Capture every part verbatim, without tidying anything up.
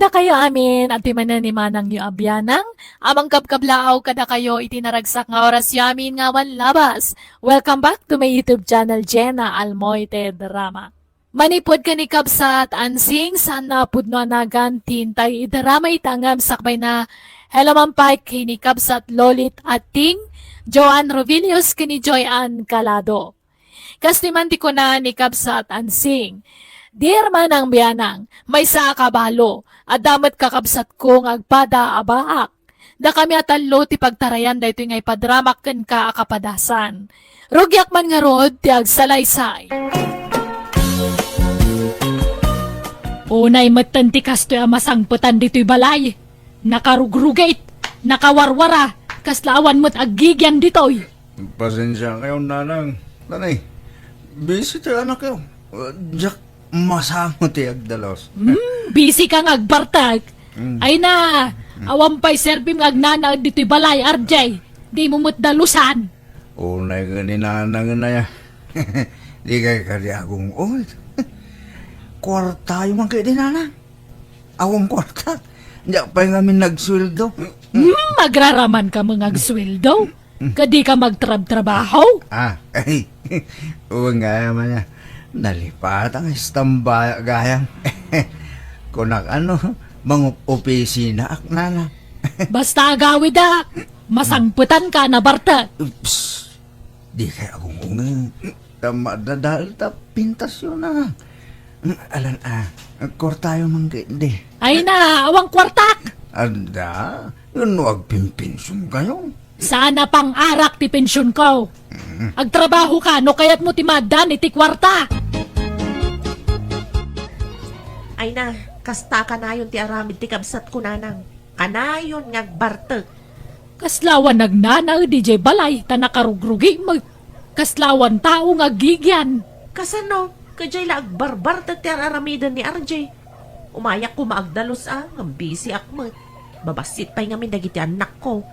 Dakayo amin, adtoy manen ni manangyo a bianang, a mangkabkablaaw kadakayo iti naragsak nga orasyo amin nga awan labas. Welcome back to my YouTube channel, Jenna Almoite Drama. Manipud ken ni Kabsat Ansing, saan a pudno a nagan ti intay idrama ita ngem sakbay na, hello man pay ken ni Kabsat Lolit Ating, Joanne Rovilius ken ni Joy Ann Calado. Kastoy man ti kuna ni Kabsat Ansing, "Dear manang bianang, maysa a kabalo, adda met kakabsatko nga agpada a baak. Dakami a tallo ti pagtarayan daytoy nga ipadramak kenka a kapadasan. Rugiak man ngarud ti agsalaysay." Unay metten ti kastoy a masangpetan ditoy balay. Nakarugrugit, nakawarwara, kasla awan met aggigian ditoy. Pasensia kayo, nanang. Nanay, busy ti anak kayo. Uh, diak masango ti agdalos. Hmm, busy ka nga agbartek. Hmm. Ay na, awan pay serbim nga agnanaed ditoy balay, R J. Di mo met dalusan. Unay ka ni nanang na ya. Di kay kadi agong oy. Kwartayo man kay di nanang. Awan kwarta. Diak pay ngamin nagsueldo. Hmm, agraraman ka nga agsueldo? Kadi ka magtrabtrabaho? Ah, ay. Uwan gayam aya. Nalipatan nga istambaya gayam. Kunak ano, mangup-opisina ak nana. Basta agawid ak. Masangpetan ka, nabartek. Ups. Di kay agunggungan. Ta madadael ta pintasyon na. Alan a, kwartayo man kay di. Ay na, awan kwartak! Adda, yun no agpinpinsyonkayo. Saan a pang-arak ti pensyonko? Mm. Agtrabaho ka, no kayat mo ti maaddan iti kwarta. Ay na, kasta kanayon ti aramid ti kabsatko, nanang. Kanayon nga agbartek. Kasla awan nagnanaed idiay balay ta nakarugrugi met. Kasla awan tao nga aggigian. Kasano? Kadiay la agbarbartek ti ar-aramiden ni R J. Umayak koma agdalus a, ngem busy ak met. Babassit pay ngamin dagiti annakko.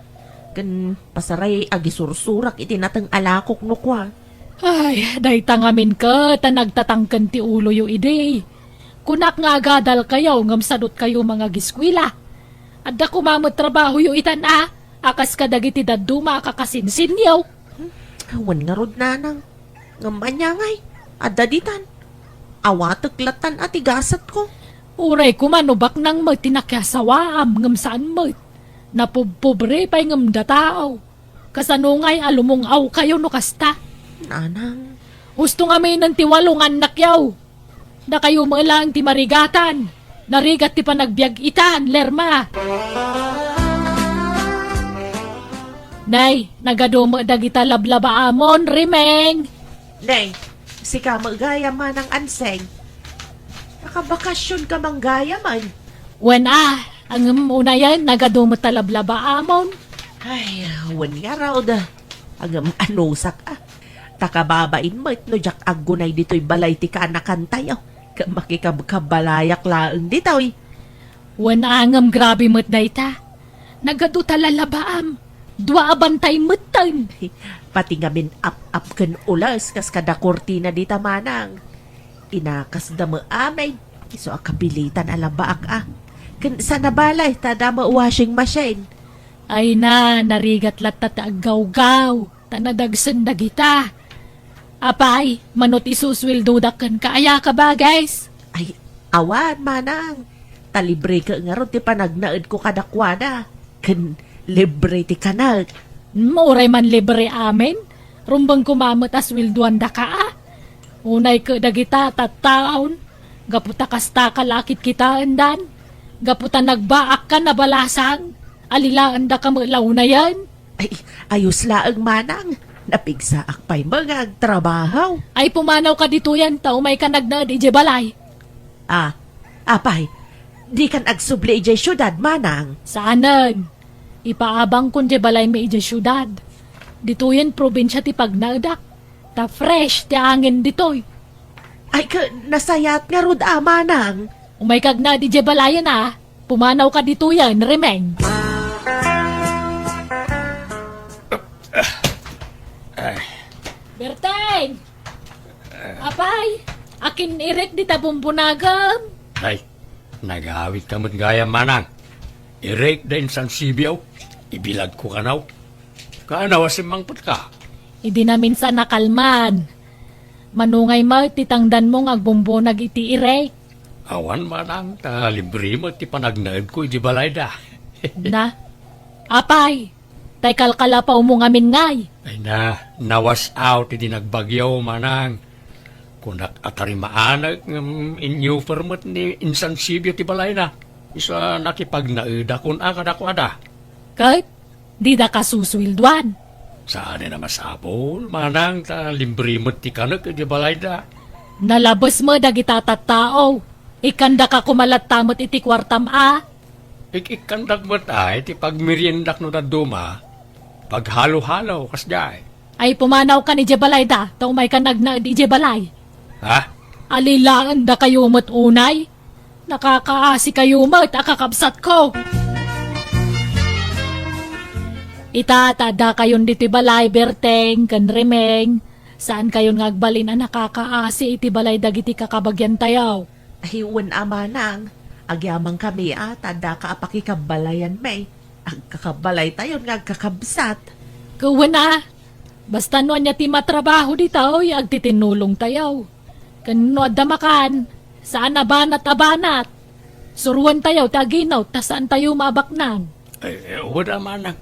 Ken pasaray agisursurak iti nateng a lakok no kua. Ay, dayta ngamin ket a nagtatangken ti uloyo idi. Kunak nga agadalkayo ngem sadutkayo mangagiskuela. Adda koma met trabahoyo itan a, a kas kadagiti dadduma a kakasinsinyo. Hmm, awan ngarud, nanang. Ngem ania ngay, adda ditan. Awatek lattan a ti gasatko. Uray koma no baknang met ti nakiasawaam ngem saan met. Napubpobre pay ngem da tao. Kasano ngay a lumung-awkayo no kasta? Nanang. Husto ngaminen ti walo nga annakyo. Dakayo met laeng ti marigatan. Narigat ti panagbiag itan, Lerma. Nay, nagadu met dagita lablabaamon, Rimeng. Nay, sika met gayam, Manang Anseng. Nakabakasyon ka man gayam, ay. Wen a, ngem unayen, nagadu met ta lablabaamon. Ay, wen ngarud. Ngem anusak a. Ta kababain met no diak aggunay ditoy balay ti kaanakantayo. Ket makikabkabalayak laeng ditoy. Wen a ngem grabe met dayta. Nagadu ta lalabaam. Dua a bantay metten. Pati ngamin ap-ap ken ules kas kada kurtina dita, Manang. Inakasda met amin. Isu a kapilitan a labaak a. Ken saan a balay ta adda met washing machine. Ay na, narigat latta ti aggawgaw, ta nadagsen dagita. Apay, mano ti susueldoda kenka aya, kabagis? Ay, awan, Manang. Ta libre ket ngarud ti panagnaedko kadakuada. Ken libre ti kanek. Hmm, uray man libre amin. Rumbeng koma met a sueldoandaka a. Unay ket dagita tattaon, gapu ta kastaka la a kitkitaendan, gapu ta nagbaakkan a balasang, alilaendaka met la unayen. Ay, ayos laeng, Manang. Napigsaak pay met nga agtrabaho. Ay, pumanawka ditoyen ta umayka nagnaed idiay balay. Ah, apay, dikan agsubli idiay siudad, Manang? Saanen. Ipaabangkon diay balaymi idiay siudad. Ditoyen probinsia ti pagnaedak. Ta fresh ti angin ditoy. Ay, ka, nasayaat ngarud a, Manang. Umayka agnaed idiay balayen a. Pumanawka ditoyen, Rimeng. Ay. Berteng! Apay, akin-irik dita bumbunagem. Ay, Nagawidka met gayam, manang. Irek da insansibio, ibilagko kano. Kaano a simmangpetka? Idi naminsan a kalman. Manungay met ti tangdanmo nga agbumbunag iti irek. Awan, manang, ta libre met ti panagnaedko idi balayda. Na? Apay, tay kalkalapawmo ngamin ngay? Ay na, nawas out idi nagbagyo, manang. Kunak a tarimaanek ngem inyuper met ni insansibio ti balayna. Isu a nakipagnaeda kun-a kadakuada. Ket dida kasusueldoan? Saanen a masapul, manang, ta libre met ti kanek iti balayda. Nalabes met dagita tattao. Ikkandaka koma latta met iti kuartam a? Ik-ikkandak met ay ti pagmeriendak no dadduma. Paghalo-halo, kasdiay. Ay, pumanawkan idiay balayda, ta umaykan agnaed idiay balay. Ha? Alilaendakayo met unay? Nakakaasikayo met a kakabsatko. Ita, ta addakayon ditoy balay, Berteng ken Remeng. Saankayon nga agbalin a nakakaasi iti balay dagiti kakabagiantayo. Ay, wen a, manang, agyamankami a ta addaka a pakikabbalayanmi. Agkakabbalaytayon nga agkakabsat. Ket wen a, basta no ania ti matrabaho ditoy, agtitinulongtayo. Ken no adda makan, saan a banat a banat. Suruentayo ti aginot, ta saantayo maabaknang. Ay, eh, wen a, manang.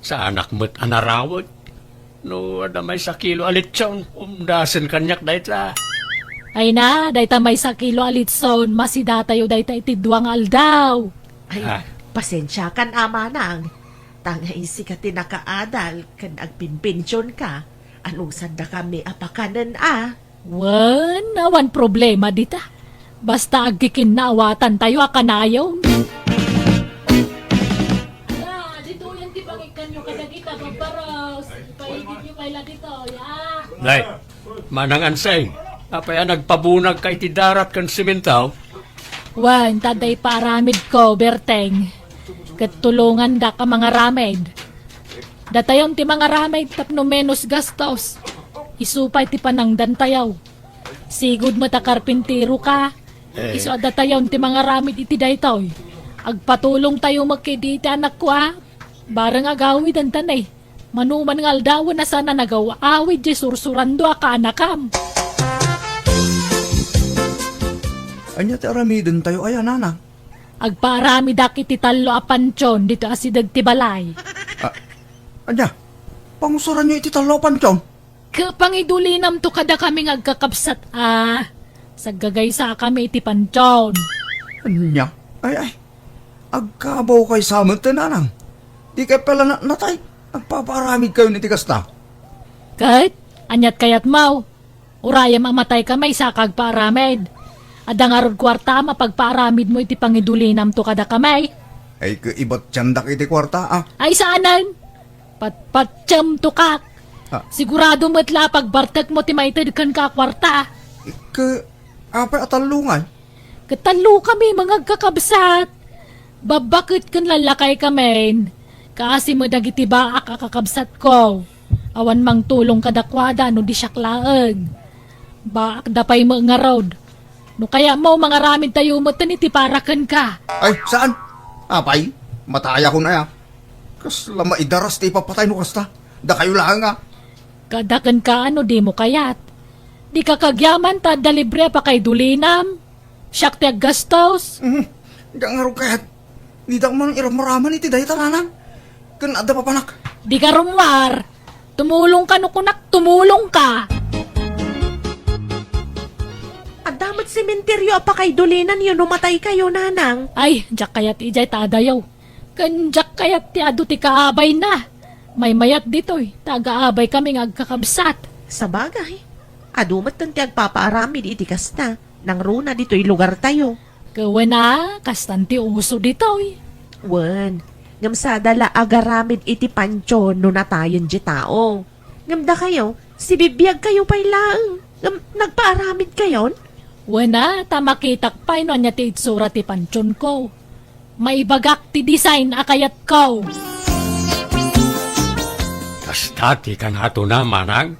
Saanak met a narawet. No adda maysa kilo a litson, umdasen kaniak dayta. Ay na, dayta maysa kilo a litson, masidatayo dayta iti dua nga aldaw. Ay, ah, pasensiakan a, manang. Ta nga isika ti nakaadal ken agpinpensionka, anusaddakami a pakanen a. Wen, awan problema dita. Basta agkikinnaawatantayo a kanayon. Ala, ditoyen ti pangikkanyo kadagita babbaros. Ipaigidyo pay la ditoy, a. Nay, Manang Ansay, apay a nagpabunagka iti darat ken semento? Wen, ta adda ipaaramidko, Berteng. Ket tulongandak a mangaramid. Datayon ti mangaramid tapno menos gastos. Isu pay ti panangdantayo. Sigud met a karpinteroka. Eh. Isu a datayon ti mangaramid iti daytoy. Agpatulongtayo met kadi iti anakko a. Bareng agawidenta ni. Manoman nga aldawen a saan a nagaw-awid diay sursurando a kaanakam. Ania ti aramidentayo aya, nanang? Agpaaramidak iti tallo a pantion ditoy asideg ti balay. Ah, ania? Pangusuranyo iti tallo a pantion? Ket pangidulinamto kadakami nga agkakabsat a. Saggagaysakami iti pantion. Ania? Ay, ay. Agkabawkayo sa met, nanang. Dikay pay la natnatay. Agpapaaramidkayon iti kasta. Ket, ania't kayatmo? Urayem a mataykami, saka agpaaramid. Adda ngarud kuarta a mapagpaaramidmo iti pangidulinamto kadakami? Ay, ket ibatiandak iti kuarta, a. Ay, saanen. Patpatiemto, kak. Ah. Sigurado met la a pagbartekmo ti maited kenka a kuarta. Ket apay a tallo ngay? Ket tallokami, mangagkakabsat. Babbaket ken lallakaykami. Kaasi met dagiti baak a kakabsatko. Awan mangtulong kadakuada no di siak laeng. Baakda pay met ngarud. No kayatmo, mangaramidtayo metten iti para kenka. Ay, saan? Apay, matayakon aya. Kasla maidaras ti ipapatay no kasta. Dakayo laeng a. Kada kenka no dimo kayat. Dika kagyaman ta adda libre a pakaidulinam. Siak ti aggastos. Mhm. Diak ngarud kayat. Didak man iramraman iti dayta, nanang. Ken adda papanak. Dika rummuar. Tumulongka no kunak, tumulongka. Adda met sementeryo a pakaidulinanyo no mataykayo, nanang. Ay, diak kayat idiay ta adayo. Ken diak kayat ti adu ti kaabayna. Maymayat ditoy, ta agaabaykami nga agkakabsat. Sabagay, adu metten ti agpapaaramid iti kasta, nangruna ditoy lugartayo. Ket wen a, kastan ti uso ditoy. Wen, ngem sada la agaramid iti pantion no natayen ti tao. Ngem dakayo, sibibiagkayo pay laeng, ngem nagpaaramidkayon? Wen a, ta makitak pay no ania ti itsura ti pantionko. Maibagak ti design a kayatko. Kasta ti kangatona, manang?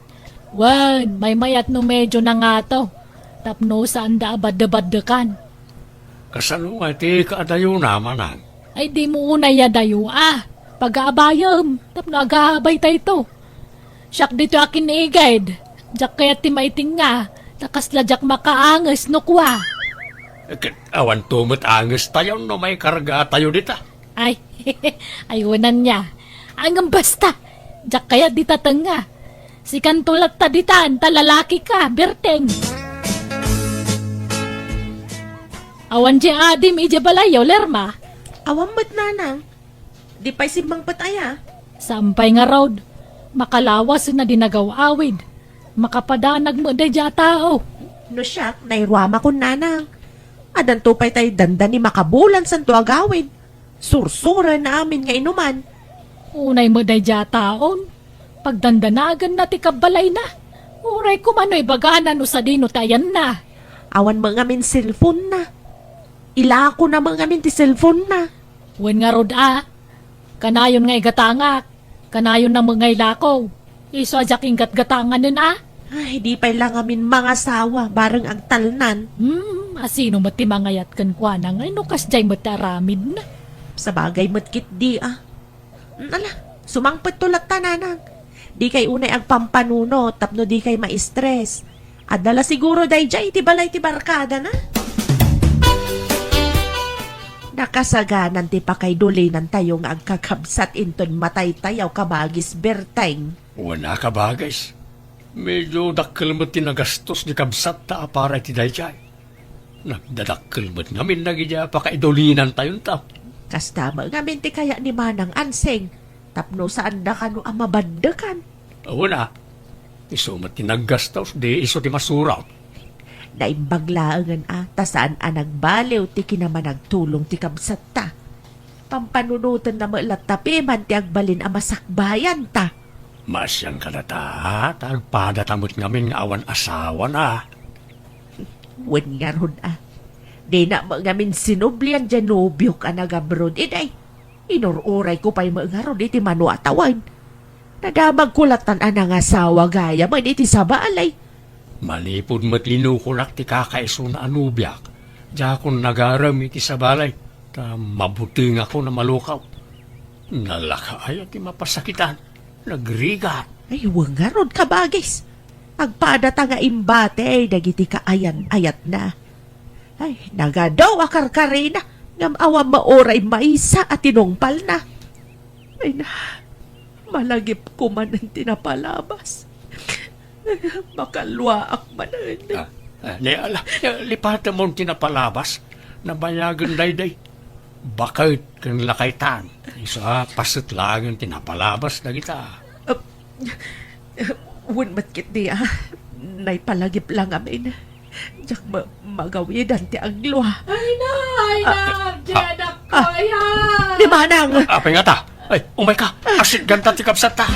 Wen, maymayat no medyo nangato, tapno saanda a baddebaddekan. Kasano nga ti kaadayona, manang? Ay, dimo unay adayo, a. Pagaabayem, tapno agabay tayto. Siak ditoy a kiniged. Diak kayat ti maitinga, ta kasla diak makaanges no kua. Ket awanto met angestayo no maikargatayo dita. Ay, ay, unanna. Ngem basta, diak kayat dita tengnga. Sikanto latta ditan, ta lalakika, Berteng. Awan diay adim idiay balayyo, Lerma? Awan met, nanang. Di pay simmangpet aya? Saan pay ngarud. Makalawasen a di nagaw-awid. Makapadanag met daydiay a tao. No siak, nairuamakon, nanang. Addanto pay tay dandani makabulan santo agawid. Sursuren amin nga inuman. Unay met daydiay a taon, pagdandanaganna ti kabbalayna. Uray koma no ibagana no sadino ti ayanna. Awan met ngamin cellphone-na. Ilakona met ngamin ti cellphone-na. Wen ngarud a, kanayon nga igatangak. Kanayonna met nga ilako. Isu a diak inggatgatanganen a. Ay, di pay la ngamin mangasawa, bareng agtalnan. Hmm, asino met ti mangayat kenkuana nga no kasdiay met ti aramidna? Sabagay met ketdi a. Hmm, ala, sumangpetto latta, nanang. Dikay unay agpampanunot tapno dikay ma-stress. Adda la siguro daydiay iti balay ti barkadana. Nakasaganan ti pakaidulinantayo nga agkakabsat inton mataytayaw, kabagis Berteng. Wen a, kabagis. Medyo dakkel met ti nagastos ti kabsatta a para iti daydiay. Nagdadakkel met ngamin dagiti pakaidulinantayonto. Kasta met ngamin ti kayat ni Manang Ansing. Tapno saanda kano a mabaddekan. Wen a, isu met ti naggastos, di isu ti masurot. Naimbag laengen a, ta saan a nagbaliw ti kinamanagtulong ti kabsatta. Pampanunotenna met latta piman ti agbalin a masakbayanta. Maasian kadata, ta agpadata met ngamin nga awan asawana. Wen ngarud a, dina met ngamin sinublian diay nobiok a nagabroad, iday. Inur-urayko pay met ngarud iti mano a tawen. Nadamagko lattan a nangasawa gayamen iti sabali. Manipud met linukonak ti kakaisuna a nobiak, diakon nagarem iti sabali, ta mabutengakon a malukaw. Nalaka aya ti mapasakitan, nagrigat. Ay, wen ngarud, kabagis. Agpadata nga imbati dagiti kaayan-ayatna. Ay, nagadu a karkarina, ngem awan met uray maysa a tinungpalna. Ay na, malagipko manen ti napalabas. Makalluaak manen. Ah, ah, ni, ala, lipatemon ti napalabas. Nabayagen daydiay. Baket ken lakaytan. Isu a paset laengen ti napalabas dagita. Ah, wen met ketdi a, naipalagip la ngamin. Diak ma-, magawidan ti aglua. Ay na, ay na, ah, Arje, ah, anakko, ah, aya. Ni Manang! Apay ngata? Ay, umayka. Asitganta ti kabsatta.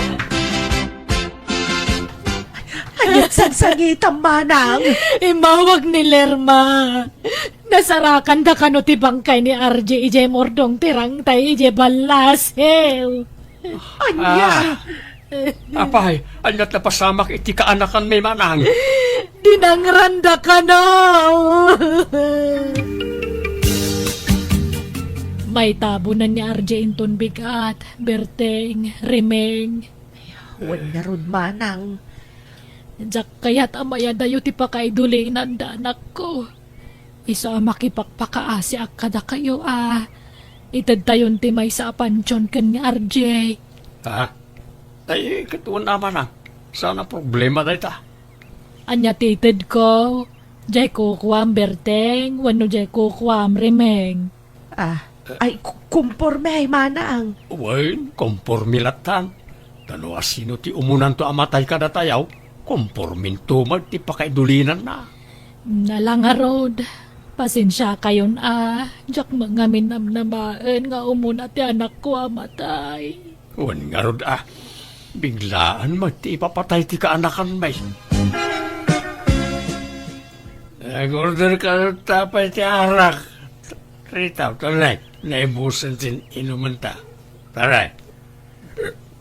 Ania't sagsangitam, Manang? Immawag ni Lerma. Nasarakanda kano ti bangkay ni Arje idiay murdong ti rangtay idiay ballasew. Ania? Ah. Apay, ania't napasamak iti kaanakanmi, Manang? Dinangranda kano. Maitabonan ni Arje inton bigat, Berteng, Rimeng. Wen ngarud, Manang. Diak kayat a mayadayo ti pakaidulinanda, anakko. Isu a makipakpakaasiak kadakayo a itedtayon ti maysa a pantion ken ni Arje. Ha? Ay, ket wen a, Manang. Saan a problema dayta? Ania ti itedko? Diay kukuam, Berteng, wenno diay kukuam, Rimeng? Ah, ay, ku-, kumporme ay, Manang. Wen, kumporme lattan. Ta no asino ti umunanto a matay kadatayo, kumpormento met ti pakaidulinanna. Ala ngarud, pasensiakayon a, diak met ngamin namnamaen nga umuna ti anakko a matay. Wen ngarud a, biglaan met ti ipapatay ti kaanakanmi. Nag-order ka ta pay ti arak. Rita, tunay, naibusen ti inumenta. Taray.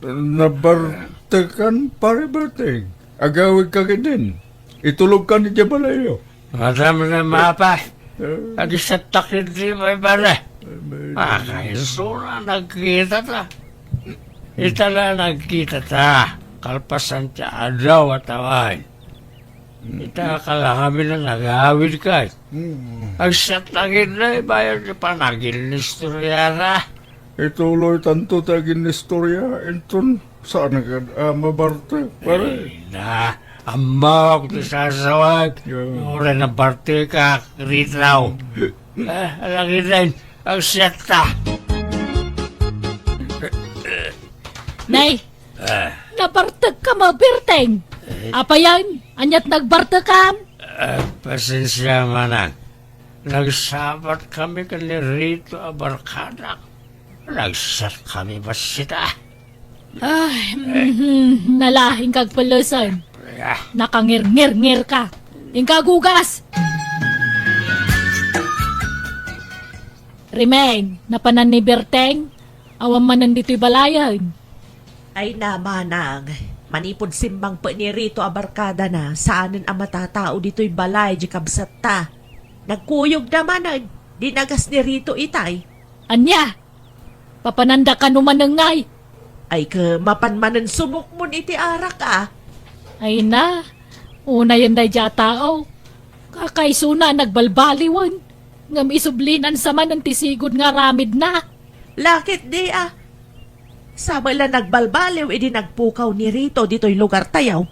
Nabartekan, Pare Berteng. Agawidka ketdin. Itulogkan idiay balayyo. Madam na mapa. Agisatta ketdi, Baybay. Ay, may Ah, kaisuna nagkitata. Ita la nagkitata. Kalpasan ti adaw a tawen. Ita kalakami na nagawid kay. Hmm. Agisatta ketdi, bayan ti panagin-istorya na. Ituloy tanto ti agin-istorya, inton saan nga, ah, mabartek, pare? Ay, na, ammok ti sasawag. Yeah. Uray nabartek ka, Ritaw. Ah, lagi din, ang siyata. Nay, Ah. nabartek ka, mabartek. Eh. Apayan, aniat nagbartek kam? Ah, pasensya, manang. Nagsabat kami ken ni Rito a barkadak. Nagsatkami bassit. Ay, mhm, nalaing kag pulusan. Ah. Nakangirngirngir ka. Inka agugas. Rimeng, napanan ni Berteng? Awan manen ditoy balayen. Ay na, manang, manipud simmangpet ni Rito a barkadana, saanen a matatao ditoy balay di kabsatta. Nagkuyogda manen, dinagas ni Rito itay. Ania? Papananda kano manen ngay? Ay, ke, mapan manen sumukmon iti arak, a. Ay na, unayen daydiay a tao. Kakaisuna a nagbalbaliwen, ngem isublinan sa manen ti sigud nga aramidna. Laketdi, a. Sa met la nagbalbaliw idi nagpukaw ni Rito ditoy lugartayo.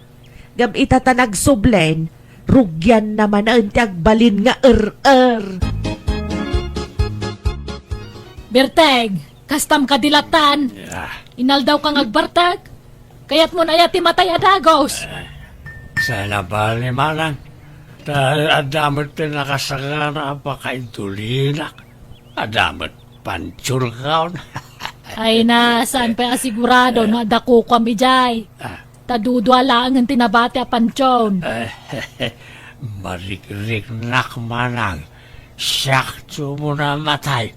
Ngem ita ta nagsublen, rugianna manen ti agbalin nga er-er. Berteng, kastam kadi lattan? Ah. Inaldaw ka nga agbartek? Kayatmon aya ti matay a dagus? Ah, saan a bali, manang? Ta adda met ti nakasagana a pakaidulina. Adda met pantion kaon. Ay na, saan pay a sigurado no adda kukuam idiay? Ah. Ta dudua laengen ti nabati a pantion. Marikriknak, manang. Siak ti umuna a matay.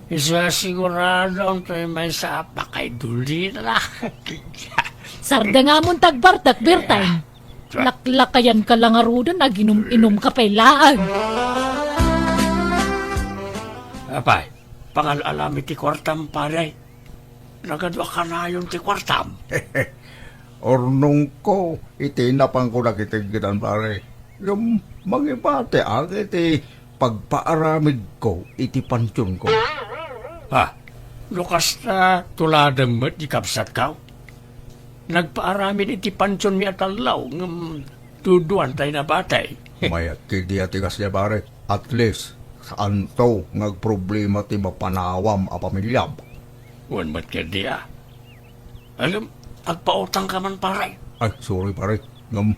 Isu a sigurado, antoy maysa a pakaidulina. Sardengamon ti agbartek, Berteng. Laklakayan ka la ngaruden, aginum-inum ka pay laeng. Apay, pangal-alami ti kuartam, pare. Nagadua kanayon ti kuartam. Urnongko iti napanko dagiti gitan, pare. Ngem mangibati ak iti pagpaaramidko iti pantionko. Ha? No kasta, tuladem met di kabsatko. Nagpaaramid iti pantionmi a tallo, ngem duduan tay nabati. Mayat ketdi a ti kasdiay, pare. At least, saanto nga agproblema ti mapanawam a pamiliam. Wen met ketdi a. Ngem, agpautang ka man, pare. Ay, sorry, pare. Ngem,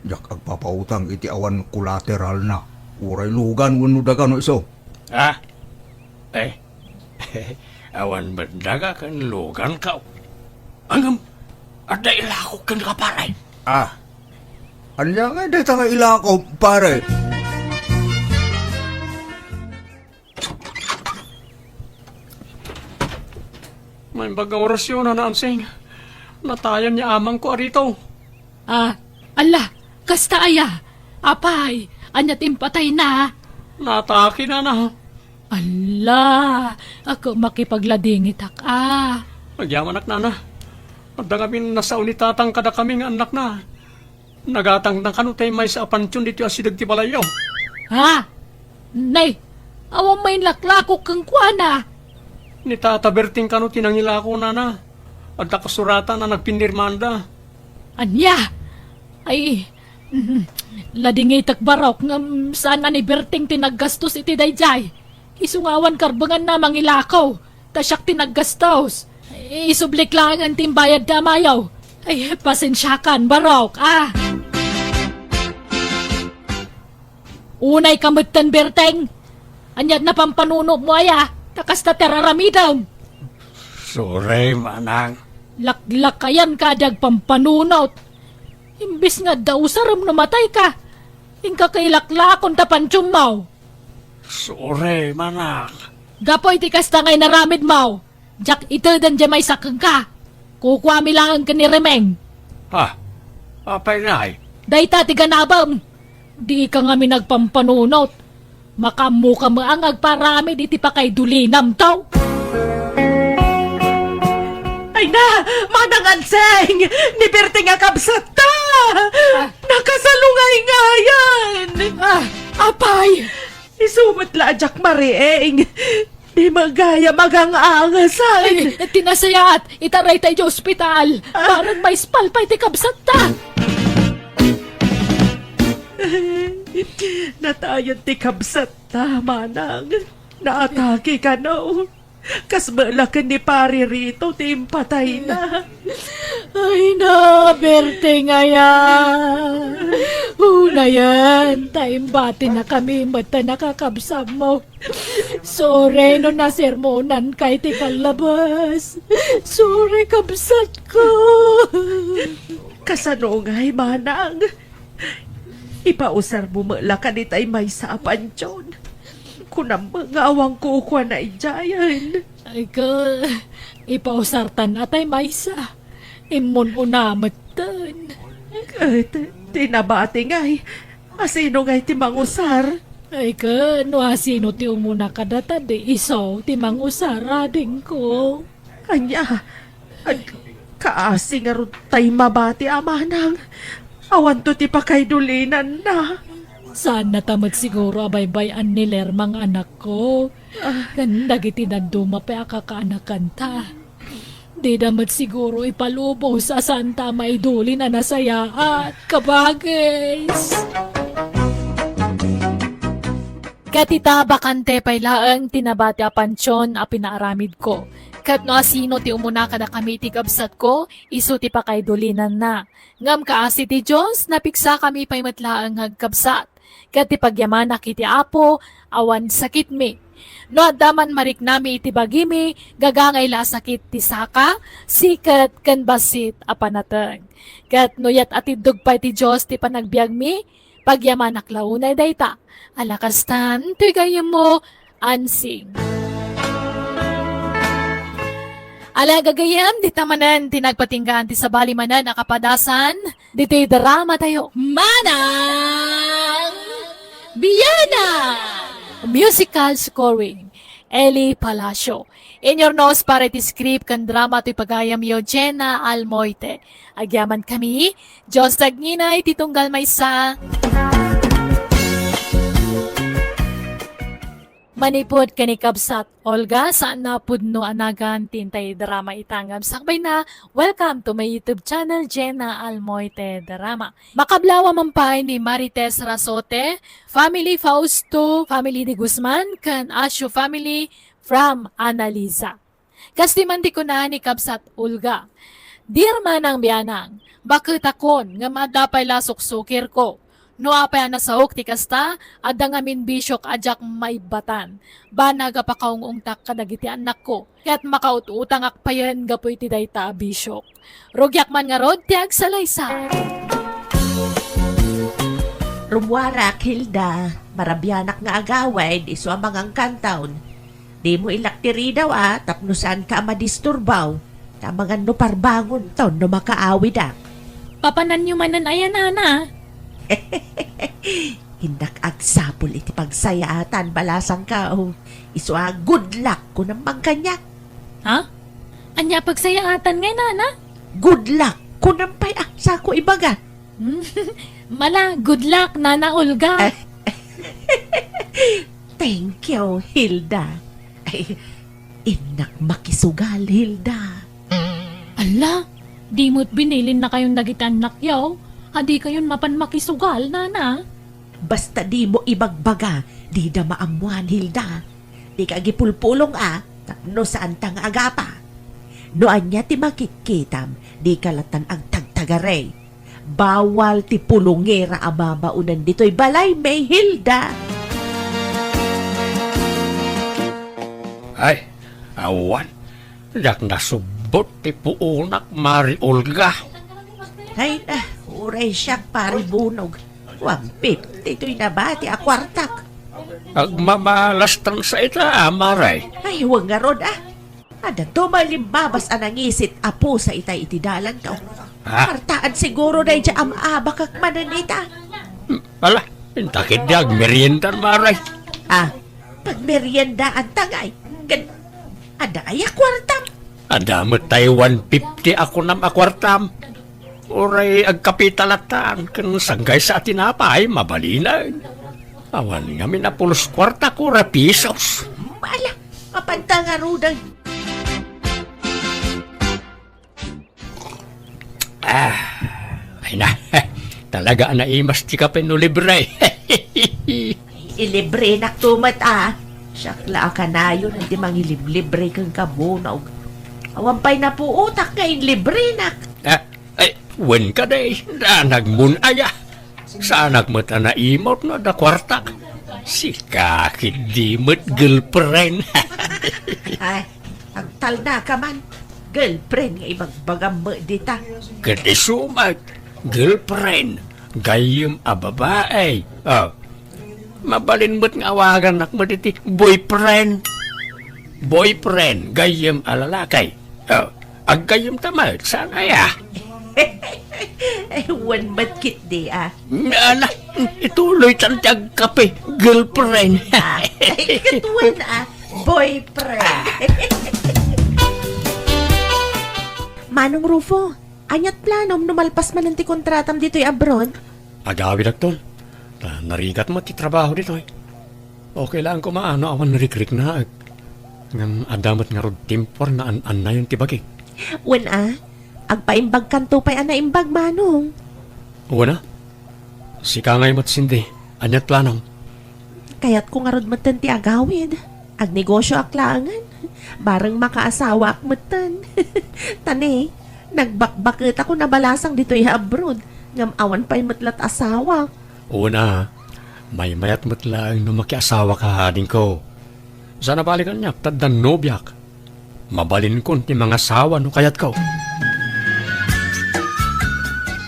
diak agpapautang iti awan kolateralna. Uray lugan wenno daga no isu. Ha? Eh, awan met daga ken luganko. Ngem, adda ilakok kenka, pare. Ah, ania ngay dayta nga ilakok, pare? Naimbag nga orasyon, Nana Amsing. Natayan ni amangko a Rito. Ah, ala, kasta aya? Apay, ania ti impatayna? Natake, Nana. Ala, ako makipagladingitak, a. Agyamanak, Nana. Adda ngamin nasao ni Tatang kadakami nga annakna. Nagatangna kano tay maysa a pantion ditoy asideg ti balayyo. Ha? Nay, awan main laklakok kenkuana. Ni Tata Berting kano ti nangilako, Nana. Adda kasuratan a nagpinirmanda. Ania? Ay, mm, ladingitek, barok, ngem saan a ni Berting ti naggastos iti daydiay. Isu nga awan karbenganna a mangilako, ta siak ti naggastos. Isublik laengen ti imbayadda a mayo. Ay, pasensiakan, barok, a. Unayka metten, Berteng. Ania ti napampanunotmo aya, ta kasta ti ar-aramidem? Sorry, manang. Laklakayanka a di agpampanunot. Imbes nga adda usarem no matayka, inka kailaklakon ta pantionmo. Sorry, manang. Gapu iti kasta nga inaramidmo, diak iteden diay maysa kenka. Kukuami laeng ken ni Remeng. Ha? Apay ngay? Dayta ti ganabem. Dika ngamin agpampanunot. Makaammoka met nga agparamid iti pakaidulinam, taw. Ay na, Manang Ansing! Ni Berting a kabsatta! Ah. Nakasalungayngayan! Ah, apay! Isu met la a diak mariing. Di met gayam agang-angasan. Ay, ti nasayaat, itaray tay iti ospital. Ah. Para maispal pay ti kabsatta. Natayen ti kabsatta, manang. Naatake kano. Kas met la ken ni Pari Rito ti impatayna. Ay na, Berting aya. Unayen, ta imbatinakami met ta nakakabsammo. Sorry no nasermonanka iti kallabas. Sorry, kabsatko. Kasano ngay, manang? Ipausarmo met la kaditay maysa a pantion. Kunam met nga awan kukuana idiayen. Ay ka, ipausartan atay maysa. Immun-una metten. Ket ti nabati ngay, asino ngay ti mangusar? Ay ket no asino ti umuna kadata, di isu ti mangusar, adingko. Ania? Ag-, kaasi ngarud tay mabati a manang. Awanto ti pakaidulinanna. Saanna ta met siguro a baybay-an ni Lerma nga anakko. Ah. Ken dagiti dadduma pay a kakaanakanta. Dida met siguro ipalubos a saanta a maidulin a nasayaat, kabagis. Ket ita, bakante pay laeng ti nabati a pantion a pinaaramidko. Ket no asino ti umuna kadakami iti kabsatko, isu ti pakaidulinanna. Ngem kaasi ti Dios, napigsakami pay met laeng nga agkabsat. Ket ti pagyamanak iti Apo, awan sakitmi. No adda man mariknami iti bagimi, gagangay la a sakit ti saka, siket, ken bassit a panateng. Ket no yat atiddog pay ti Dios ti panagbiagmi, pagyamanak la unay dayta. Ala kastan, toy gayyemmo, Ansing. Ala gagayyem, dita manen ti nagpatinggaan ti sabali manen a kapadasan ditoy drama tayo. Manang Biana! Musical scoring, Eli Palacio. Inyurnos para iti script ken drama toy pagayamyo, Jenna Almoite. Agyaman kami, Dios tagnginay ti tunggal maysa. Manipud ken ni kabsat Olga, saan a pudno a nagan ti intay drama ita ngem sakbayna, welcome to my YouTube channel, Jenna Almoite Drama. Makablawa man pay ni Marites Rasote, family Fausto, family de Guzman, ken Asio family from Analiza. Kas ti man ti kuna ni kabsat Olga, "Dear Manang Bianang, baketakon ngem adda pay la suksukirko. No apay a nasaok ti kasta, adda ngamin bisiok a diak maibbatan. Banag a pakaung-ungtak kadagiti annakko, ket makaut-utangak payen gapu iti dayta a bisiok. Rugiak man ngarud ti agsalaysay." Rummuarak, Hilda. Marabianak nga agawid, isu a mangangkantaon. Dimo ilak ti ridaw a, tapno saanka a madisturbaw. Ta amangan no parbangonton no makaawidak. Papananyo manen aya, nana? Innak agsapul iti pagsayaatan, balasangko. Isu a, "Good luck," kunam man kaniak. Ha? Ania pagsayaatan ngay, nana? "Good luck," kunam pay a, sako ibaga. Mala, good luck, Nana Olga. Thank you, Hilda. Ay, innak makisugal, Hilda. Ala, di mo't binilinnakayon dagiti annakyo a dikayon mapan makisugal, nana. Basta dimo ibagbaga, dida maammuan, Hilda. Dika agipulpulong a, tapno saanta nga agapa. No ania ti makitkitam, dika lattan agtagtagari. Bawal ti pulongera a babaonen ditoy balaymi, Hilda. Ay, awan. Diak nasubbot ti puonak, Mari Olga. Ay na, uray siak, Pari Bunog. One fifty toy nabati a kuartak. Agmamalastan sa ita, Mari. Ay, wen ngarud, a. Adda tumay limbabas a nangisit a pusa itay iti dalanto. Ha? Kuartaan siguro daydiay a maabakak manen ita. Hmm, ala, inta ketdi agmeriendan, Mari. Ah, pagmeriendaanta ngay. Ken, adda aya kuartam? Adda met tay one fifty a kunam a kuartam. Uray agkapitalatan ken sanggaysa a tinapay, mabalinen. Awan ngamin a pulos kuarta, kora pisos. Ala, mapanta ngaruden. Ah, ay na. Talaga a naimas ti kape no libre. Ilibrenak to met, a. Siak la a kanayon ti mangiliblibre kenka, Bonong. Awan pay napuotak nga inlibrenak. Ah, ay, wen kadi, danag mon aya. Saanak met a naimut no adda kuarta. Sika ketdi met girlfriend. Ay, agtalnaka man. Girlfriend nga ibagbagam met dita. Ket isu met, girlfriend, gayyem a babae. Ah, mabalin met nga awagannak met iti boyfriend. Boyfriend, gayyem a lalaki. Oh, aggayyemta met, saan aya? Eh, wen met ketdi, a. Ala, ituloytan ti agkape, girlfriend. Ah, ay, ket wen, a, boyfriend. Manong Rufo, aniat planom no malpas manen ti kontratam ditoy abroad? Agawidakton. Ta narigat met ti trabaho ditoy. Okay laeng koma no awan rikriknaek. Ngem adda met ngarud timpuer nga an-annayon ti bagik. Wen a, agpaimbagkanto pay a naimbag, Manong. Wen a. Sika ngay met, Cindy. Aniat planom? Kayatko ngarud metten ti agawid. Agnegosioak laengen. Bareng makaasawaak metten. Ta ne, nagbakbaketako nabalasang ditoy abroad. Ngem awan pay met lat asawak. Wen a, maymayat met laeng no makiasawaka, adingko. Saan a bale kaniak, ta addan nobiak. Mabalinkon ti mangasawa no kayatko.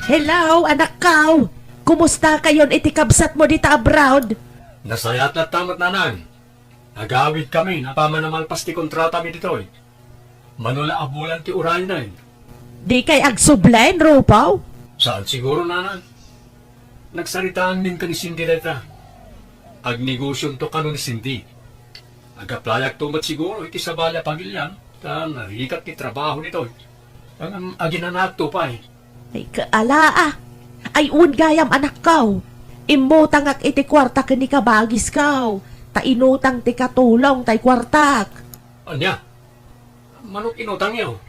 Hello, anakko! Kumustakayon iti kabsatmo dita abroad? Nasayaat latta met, nanang. Agawidkamin apaman a malpas ti kontratami ditoy. Mano la a bulan ti uraynen. Dikay agsublen, Rufo? Saan siguro, nanang. Nagsaritaanmin ken ni Cindy dayta. Agnegosionto kano ni Cindy. Agaplayak to met siguro iti sabali a pamiliam, ta narigat ti trabaho ditoy. Ngem aginanaak to pay. Ay, kaala, a. Ay, wen gayam, anakko. Immutangak iti kuarta ken ni kabagisko. Ta inutang ti katulong tay kuartak. Ania? Manok inutangyo?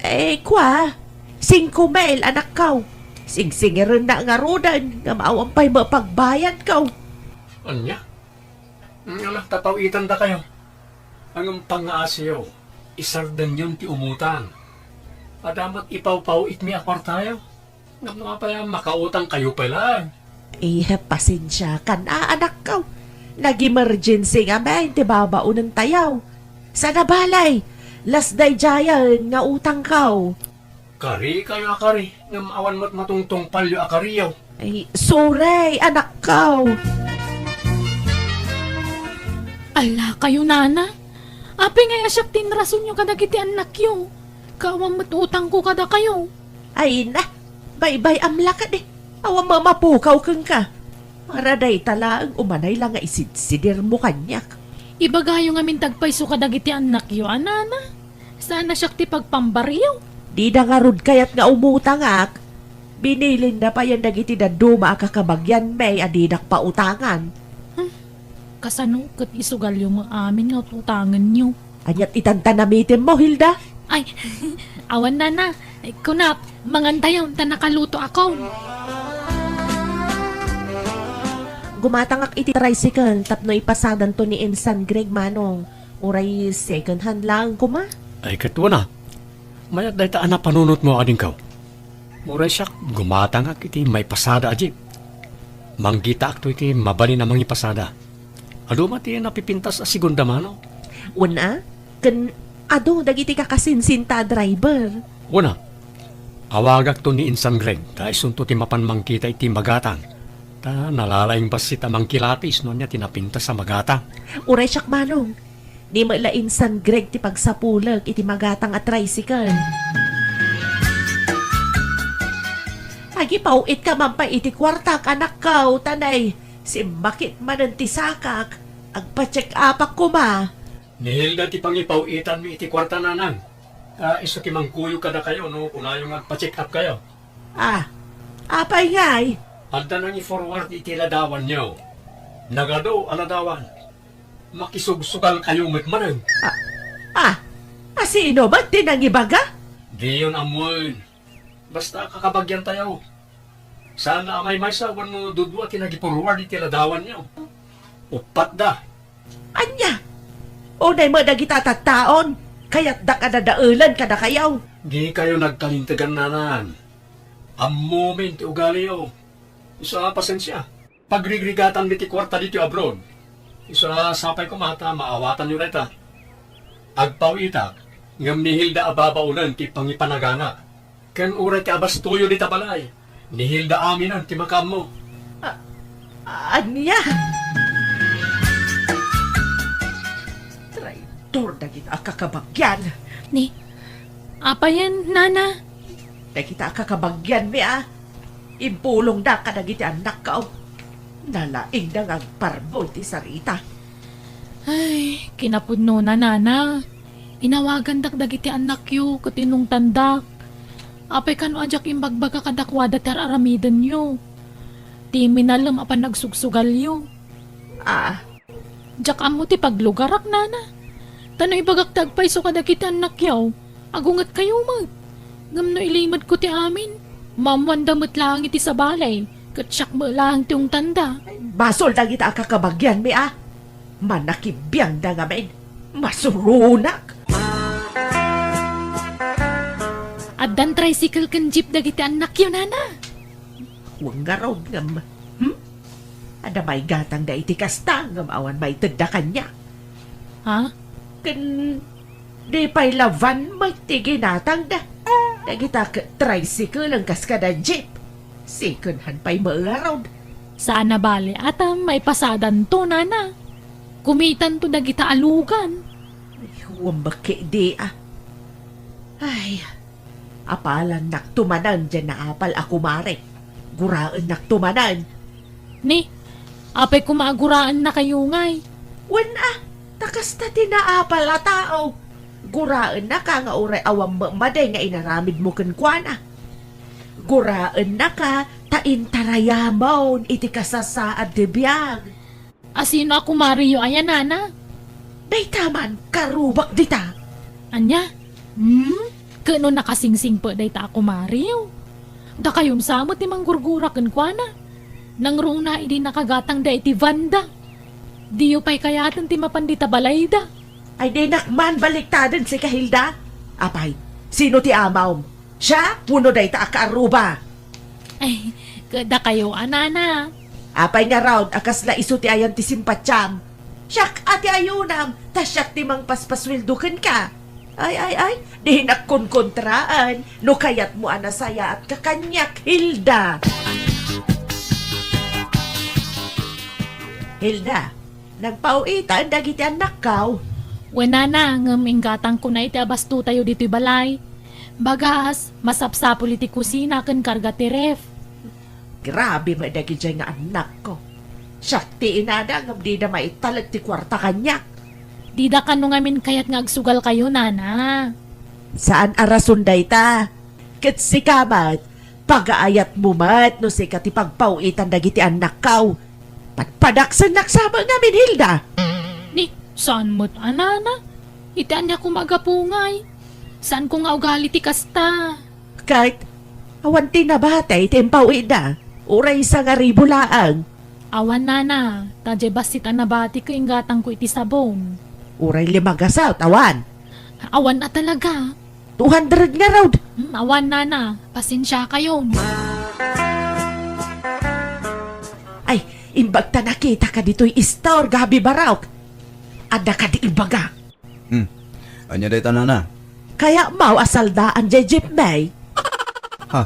Eh, kua, singko mil, anakko. Singsingirennak ngaruden, ngem awan pay mapagbayadko. Ania? Ala, tataw-itandakayo. Ngem pangngaasiyo, isardenyon ti umutang. Adda met ipawpaw-itmi a kuartayo. Ngem no apay a makautangkayo pay laeng? Eh, pasensiakan a, anakko. Nag-emergency ngamin ti babaonentayo. Saan a bale, las daydiayen nga utangko. Karikayo a kari, ngem awan met matungtungpalyo a kariyo. Ay, sorry, anakko. Ala kayo, nana. Apay ngay a siak ti inrasonyo kadagiti annakyo? Ket awan met utangko kadakayo. Ay na, baybay-am la kadi. Awan mamapukaw kenka. Para dayta laeng umanay la nga isidsidirmo kaniak. Ibagayo ngamin ti agpayso kadagiti annakyo, a, nana. Saan a siak ti pagpambaryo? Dida ngarud kayat nga umutangak. Binilinda payen dagiti dadduma a kakabagianmi a didak pautangan. Hmm. Kasano ket isugalyo met amin nga ut-utangenyo? Aniat itan ta namitemmo, Hilda? Ay, awan, nana. Kunak, mangantayon ta nakalutoakon. Gumatangak iti tricycle tapno ipasadanto ni Insan Greg, manong. Uray second hand laeng koma. Ay, ket wen a. Mayat dayta a napanunotmo, adingko. Uray siak, gumatangak iti maipasada a jeep. Manggitaakto iti mabalin a mangipasada. Adu met ti napipintas a segunda mano. Wen a, ken adu dagiti kakasinsinta a driver. Wen a, awagakto ni Insan Greg, ta isunto ti mapan mangkita iti magatang. Ta nalalaing bassit a mangkilatis no ania ti napintas a magatang. Uray siak, manong. Ni met la Insan Greg ti pagsapulek iti magatang a tricycle. Agipaw-itka man pay iti kuartak, anakko, ta nay, simmakit manen ti sakak. Agpa-check upak koma. Ni Hilda ti pangipaw-itanmi iti kuarta, nanang. Ah, isu ti mangkuyog kadakayo no kunayo nga agpa-check up kayo. Ah, apay ngay? Adda nangi-forward iti ladawanyo. Nagadu a ladawan. Makisugsugal kayo met manen. Ah, ah, asino met ti nangibaga? Diyon ammoen. Basta kakabagian tayo. Saan a maymaysa wenno dudua ti nagi-forward iti ladawanyo. Uppat da. Ania? Unay met dagita tattaon, kayatdak a dadaelan kadakayo. Di kayo nagkalintegan, nanang. Ammomin ti ugaliyo. Isu a pasensia. Pagrigrigatanmi ti kuarta ditoy abroad. Isu a sapay koma ta maawatanyo dayta. Agpaw-itak, ngem ni Hilda a babaonen ti pangipanagana. Ken uray ti abastoyo dita balay, ni Hilda aminen ti makaammo. A-, ania? Traitor dagita a kakabagian. Ni, apayen, nana? Dagita a kakabagianmi a impulongda kadagiti annakko. Nalaingda nga agparbo iti sarita. Ay, kinapudnona, nana. Inawagandak dagiti annakyo ket inungtandak. Apay kano a diak imbagbaga kadakuada ti ar-aramidenyo, ti minalem a panagsugsugalyo? Ah, diak ammo ti paglugarak, nana. Ta no ibagak ti agpayso kadagiti annakyo, agungetkayo met. Ngem no ilimedko ti amin, maammoanda met laeng iti sabali, ket siak met laeng ti ungtanda. Basol dagita a kakabagianmi a. Manakibiangda ngamin. Masuronak. Addan tricycle ken jeep dagiti annakyo, nana. Wen ngarud ngem, hmm? Adda maigatangda iti kasta ngem awan maitedda kaniak. Ha? Ken di pay la van met ti ginatangda. Dagita ket tricycle a kas kada jeep. Second hand pay met ngarud. Saan a bale a ta maipasadanto, nana. Kumitanto dagita a lugan. Ay, wen met ketdi a. Ay, apalannakto manen diay naapal a kumare. Guraennakto manen. Ni, apay koma a guraennakayo ngay? Wen a, ta kasta ti naapal a tao. Guraennaka nga uray awan met madi nga inaramidmo kenkuana. Guraennaka ta intarayamon iti kasasaad ti biag. Asino a kumareyo aya, nana? Dayta man, karubak dita. Ania? Hmm? Ket no nakasingsingpet dayta a kumareyo? Dakayon sa met ti manggurgura kenkuana. Nangruna idi nakagatangda iti vanda. Diyo pay kayaten ti mapan dita balayda. Ay, dinak man baliktaden sika, Hilda. Apay, sino ti amawm? Siak wenno dayta a kaarruba? Ay, ket dakayo a, nana. Apay ngarud a kasla isu ti ayan ti simpatiam? Siak a ti ayunam, ta siak ti mangpaspasueldo kenka. Ay, ay, ay, dinak konkontraan no kayatmo a nasayaatka kaniak, Hilda. Hilda, nagpaw-itan dagiti annakkaw? Wen, nana, ngem inggatangkona iti abastotayo ditoy balay. Bagas, masapsapul iti kusina ken karga ti ref. Grabe met dagidiay nga annakko. Siak ti inada ngem dida maitalek ti kuarta kaniak. Dida kano ngamin kayat nga agsugalkayo, nana. Saan a rason dayta. Ket sika met, pagaayatmo met no sika ti pagpaw-itan dagiti annakkaw. Padpadaksennak sa met ngamin, Hilda. Ni, saan met a, nana? Iti ania koma a gapu ngay? Saanko nga ugali ti kasta. Ket, awan ti nabati iti impaw-itda. Uray sangaribu laeng. Awan, nana, ta diay bassit a nabati ket inggatangko iti sabon. Uray lima gasut, awan. Awan a talaga. Two hundred ngarud. Hmm, awan, nana. Pasensiakayon. Ay, imbag ta nakitaka ditoy istor, gabi barok. Adda kadi ibaga. Hmm. Ania dayta, nana? Kayatmo a saldaan diay jeepney? Ha?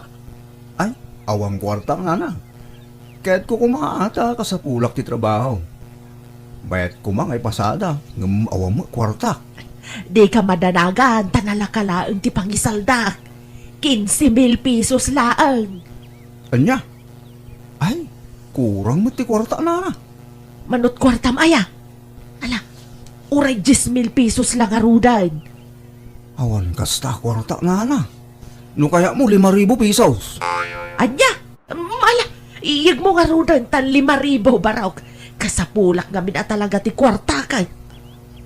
Ay, awan kuarta, nana. Kayatko koma ta kasapulak ti trabaho. Bayat koma nga ipasada, ngem awan met kuarta. Dika madanagan, ta nalaka laeng ti pangisaldak. Quince mil pesos laeng. Ania? Ay, kurang met ti kuarta, nana. Manut kuartam aya? Ala, uray diez mil pesos la ngaruden. Awan kasta a kuarta, nana. No kayatmo, lima ribu pesos. Ania? Ala, iyegmo ngaruden tan lima ribu, barok. Kasapulak ngamin a talaga ti kuartak.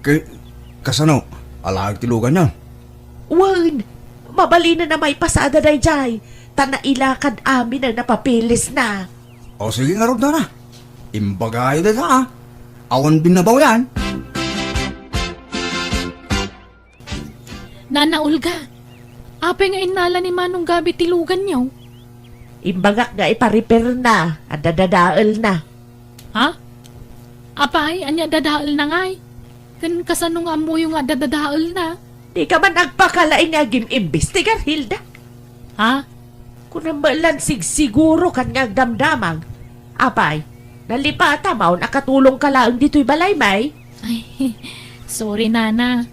Ki-, kasano? Alaek ti luganyo? Wen, mabalinen a maipasada daydiay, ta nailakad amin a napapilisna. O, sige ngarud, nana. Imbagayo dayta, a. Awan binnabaw yan. Nana Olga, apay nga innala ni Manong Gabi ti luganyo? Imbagak nga ipa-repairna, adda dadaelna. Ha? Apay, ania dadaelna ngay? Ken kasano nga ammoyo nga adda dadaelna? Dika man agpakalaing nga agim-imbestigar, Hilda. Ha? Kunam met lan sigsiguro ken nga agdamdamag. Apay, nalipatam a katulongka laeng ditoy balay, may? Ay, sorry, nana.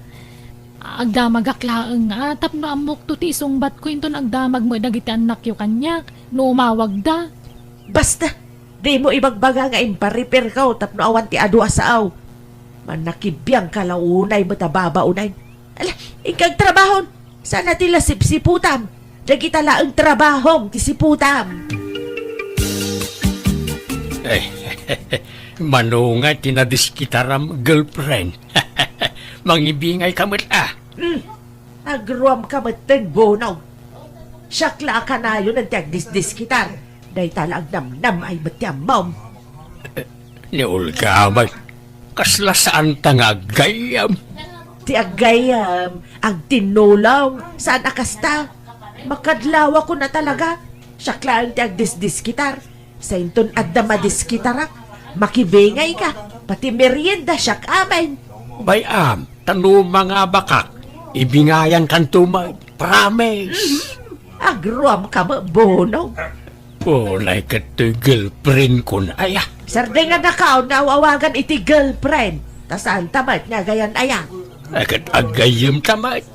Agdamagak laeng nga tapno ammokto ti isungbatko inton agdamag met dagiti annakyo kaniak no umawagda. Basta, dimo ibagbaga nga impa-repairko tapno awan ti adu a sao. Mannakibiangka la unay met a babaonen. Ala, inka agtrabahon. Saan a ti la sipsiputam? Dagita laeng trabahom ti siputam. Eh, mano nga ti nadiskitaram, girlfriend? Mangibingayka met, a. Hmm. Agruamka metten, Bonong. Siak la a kanayon ti agdisdiskitar. Dayta la agnamnam-ay met ti ammom. Ni Olga met, kasla saanta nga aggayyem? Ti aggayyem, agtinnulong, saan a kasta. Makadlawakon a talaga. Siak laeng ti agdisdiskitar. Sainton adda madiskitarak, makibingayka, pati merienda siak amin. Bay-am, ta no mangabakak, ibingayankanto met, promise. Agruamka met, Bonong. Unay ket toy girlfriendkon aya. Sardengannakaon nga aw-awagan iti girlfriend, ta saanta met nga agayan aya. Ay, ket aggayyemta met.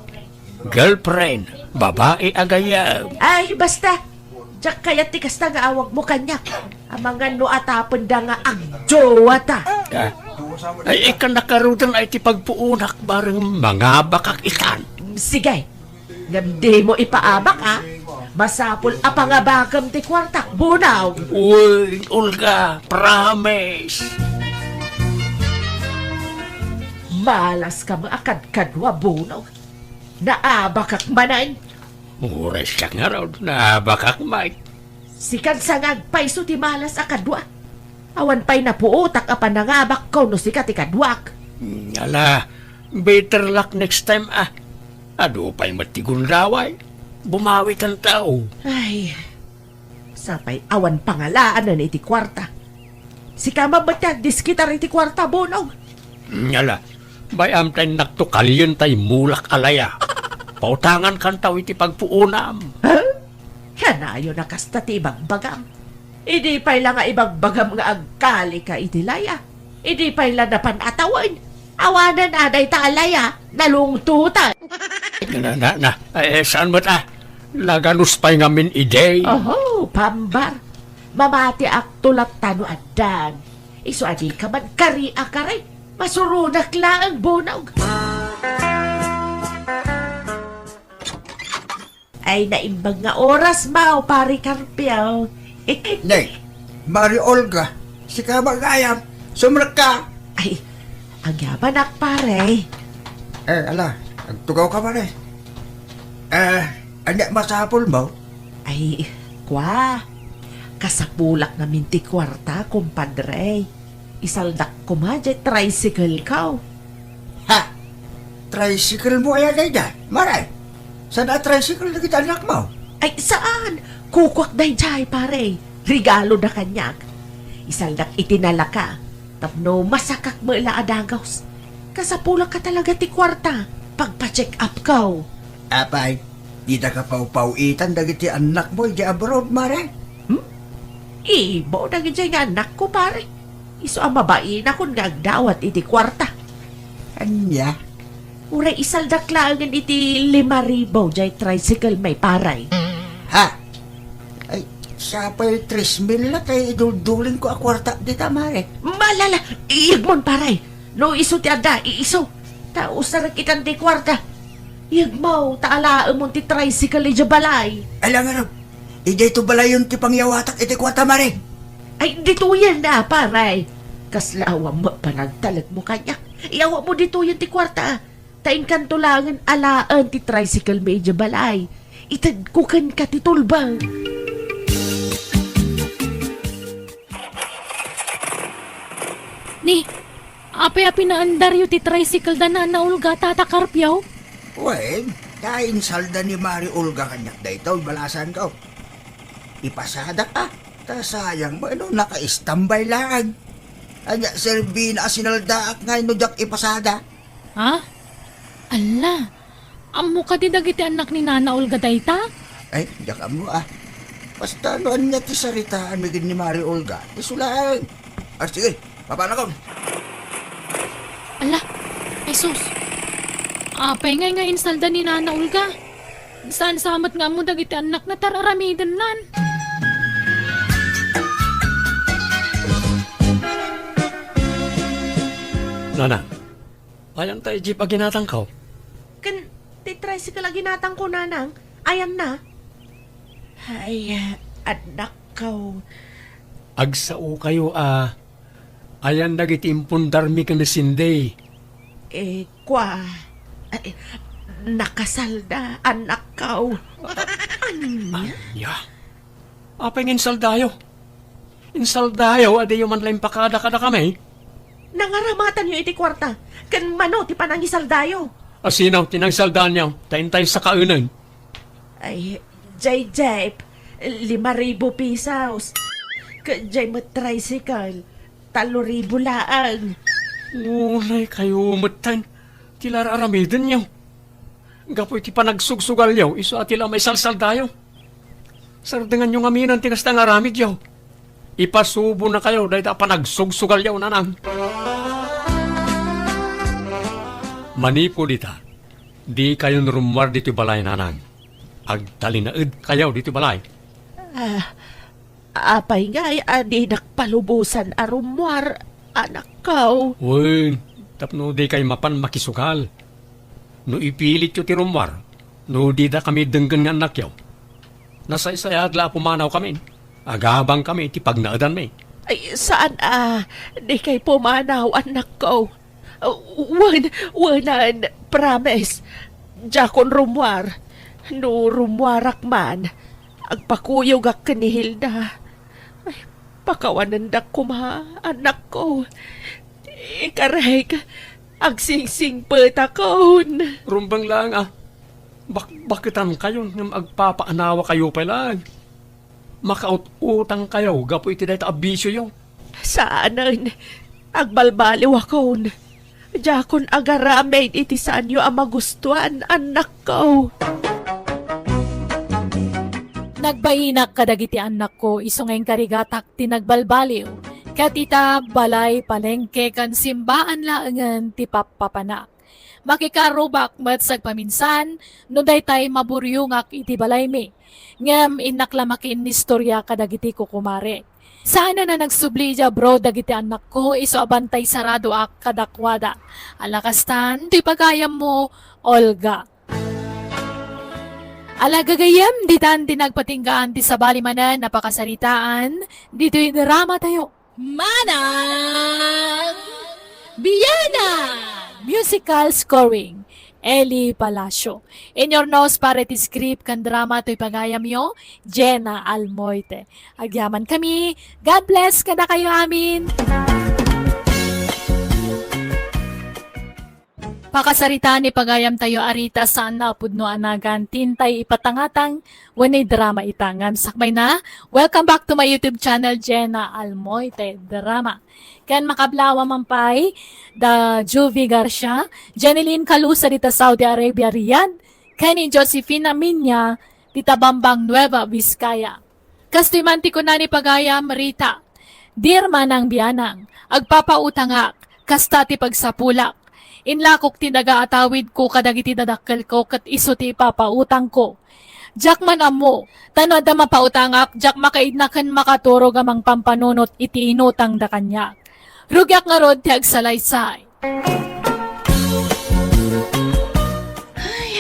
Girlfriend, babai a gayyem. Ay, basta. Diak kayat ti kasta nga awagmo kaniak. Amangan no atapenda nga agjowata. Ah. Ay, ikkan nakarudan ay ti pagpuonak bareng mangabakak itan. Sige. Ngem dimo ipaabak, a. Masapul a pangabakam ti kuartak, Bonong. Uy, Olga, promise. Malas ka met a kadkadua, Bonong. Naabakak manen. Uray siak ngarud, naabakak met. Sikan sa nga agpayso ti malas a kadua. Awan pay napuotak a panangabakko no sika ti kaduak. Hmm, ala, better luck next time, a. Adu pay met ti gundaway. Bumawikanto. Ay, sapay awan pangalaanan iti kuarta. Sika man met ti agdiskitar iti kuarta, Bonong. Ngala, bay-am ta innakto kalien ta immulak a laya. Pautangankanto iti pagpuonam. Ha? Kanayon a kasta ti ibagbagam. Idi pay la nga ibagbagam nga agkalika iti laya. Idi pay la napan a tawen. Awanen a dayta a laya, nalungtotan. Na, na, na, eh, saan met, a? Naganus pay ngamin idi. Oho, pambar. Mamatiakto latta no addan. Isu a dika man kari a kari. Masuronak laeng, Bonong. Ay, naimbag nga oras, Mao, Pare Carpio. Nay, Mari Olga, sika ba gayam? Sumrekka. Ay, agyamanak, pare. Eh, ala, agtugawka, pare. Eh, ania masapulmo? Ay, kua, kasapulak ngamin ti kuarta, kumpadre. Isaldak koma diay tricycle-ko. Ha? Tricycle-mo aya daydiay, Mare? Saan a tricycle dagiti annakmo? Ay, saan? Kukuak daydiay, pare. Regaloda kaniak. Isaldak iti nalaka. Tapno masakak met la a dagus. Kasapulak a talaga ti kuarta. Pagpa-check up-ko. Apay, dida kapawpaw-itan dagiti annakmo idiay abroad, Mare? Hmm? Ibo dagidiay nga annakko, pare. Isu a mabainakon nga agdawat iti kuarta. Ania? Uray isaldak laengen iti lima ribu diay tricycle-mi, pare. Ha? Ay, sapay tres mil la tay iduldulingko a kuarta dita, Mare. Malala, iyegmon, pare. No isu ti adda, iisu. Ta usarek itan ti kuarta. Yegmaw, ta alaemon ti tricycle idiay balay. Ala ngarud, idiay to balayon ti pangyawatak iti kuarta, Mare. Ay, ditoyen na, pare. Kasla awan met panagtalekmo kaniak. Iyawatmo ditoyen ti kuarta. Ta inkanto laengen alaen ti tricycle mi idiay balay. Itedko kenka ti tulbeng. Ni, apay a pinaandaryo ti tricycle da Nana Olga, Tata Carpio? Wen, ta insalda ni Mari Olga kaniak daytoy, balasanko. Ipasadak a, ta sayang met no naka-istambay laeng. Ania, serbina a sinaldaak ngay no diak ipasada? Ha? Alla, ammo kadi dagiti annak ni Nana Olga dayta? Ay, diak ammo a. Basta no ania ti saritaanmi ken ni Mari Olga, isu laeng. Ah, sige, papanakon. Ala, ay sus. Apay ngay nga insalda ni Nana Olga? Saan sa met nga ammo dagiti annakna ta ar-aramidennan? Nanang, ayan ta jeep a ginatangko? Ken ti tricycle a ginatangko, Nanang, ayanna? Ay, annakko. Agsao kayo a ayan dagiti impundarmi ken ni Cindy. Eh, kua, eh, nakasalda, annakko. Ania? Ania? Apay nga insaldayo? Insaldayo a diyo man la impakada kadakami? Nangaramatanyo iti kuarta, ken mano ti panangisaldayo? A sino ti nangsaldaanyo? Ta intay sakaenen. Ay, jay jeep, lima ribu pesos. Ket jay met tricycle, talo ribu laeng. Unay kayo metten ti la ar-aramidenyo. Gapu iti panagsugsugalyo, isu a ti la maisalsaldayo. Sardenganyo ngamin ti kasta nga aramidyo. Ipasubonakayo dayta a panagsugsugalyo, Nanang. Manipud ita, dikayon rummuar ditoy balay, Nanang. Agtalinaedkayo ditoy balay. Ah, apay ngay a dinak palubosan a rummuar, annakko? Wen, tapno dikay mapan makisugal. No ipilityo ti rummuar, no didakami denggen nga annakyo, nasaysayaat la a pumanawkami. Agabangkami iti pagnaedanmi. Ay, saan a, dikay pumanaw, annakko. Wen, wenan, promise. Diakon rummuar. No rummuarak man, agpakuyogak ken ni Hilda. Ay, pakawanendak koma, annakko. Ikarek, agsingsingpetakon. Rumbeng laeng a, bakbaketankayon ngem agpapaanawakayo pay laeng. Makaut-utangkayo gapu iti dayta a bisioyo. Saanen, agbalbaliwakon. Diakon agaramid iti saanyo a magustuan, annakko. Nagbainak kadagiti annakko isu nga inkarigatak ti nagbalbaliw. Ket ita, balay, palengke, ken simbaan laengen ti pappapanak. Makikarubak met sagpaminsan no daytay maburyongak iti balaymi. Ngem innak la makiinnistoria kadagiti kukumarek. Saanen a nagsubli idiay abroad dagiti annakko isu a bantay saradoak kadakuada. Ala kastan, toy pagayammo, Olga. Ala gagayyem, ditan ti nagpatinggaan ti sabali manen a pakasaritaan ditoy dramatayo. Manang Biana! Musical scoring, Eli Palacio. In your nose, para iti script ken drama toy pagayamyo, Jenna Almoite. Agyamankami. God bless kadakayo amin. Pakasaritaan ni pagayamtayo a Rita, saan a pudno a nagan ti intay ipatangatang wenno idrama ita. Ngem sakbayna, welcome back to my YouTube channel, Jenna Almoite Drama. Ken makablawa man pay da Juvie Garcia, Jeneline Calusa dita Saudi Arabia, Riyadh, ken ni Josefina Minya dita Bambang, Nueva Vizcaya. Kastoy man ti kuna ni pagayam, Rita, "Dear Manang Bianang, agpapautangak, kasta ti pagsapulak. Inlakok ti daga a tawidko kadagiti dadakkelko ket isu ti ipapautangko. Diak man ammo, ta no adda mapautangak, diak makaidna ken makaturog a mangpampanunot iti inutangda kaniak. Rugiak ngarud ti agsalaysay." Ay,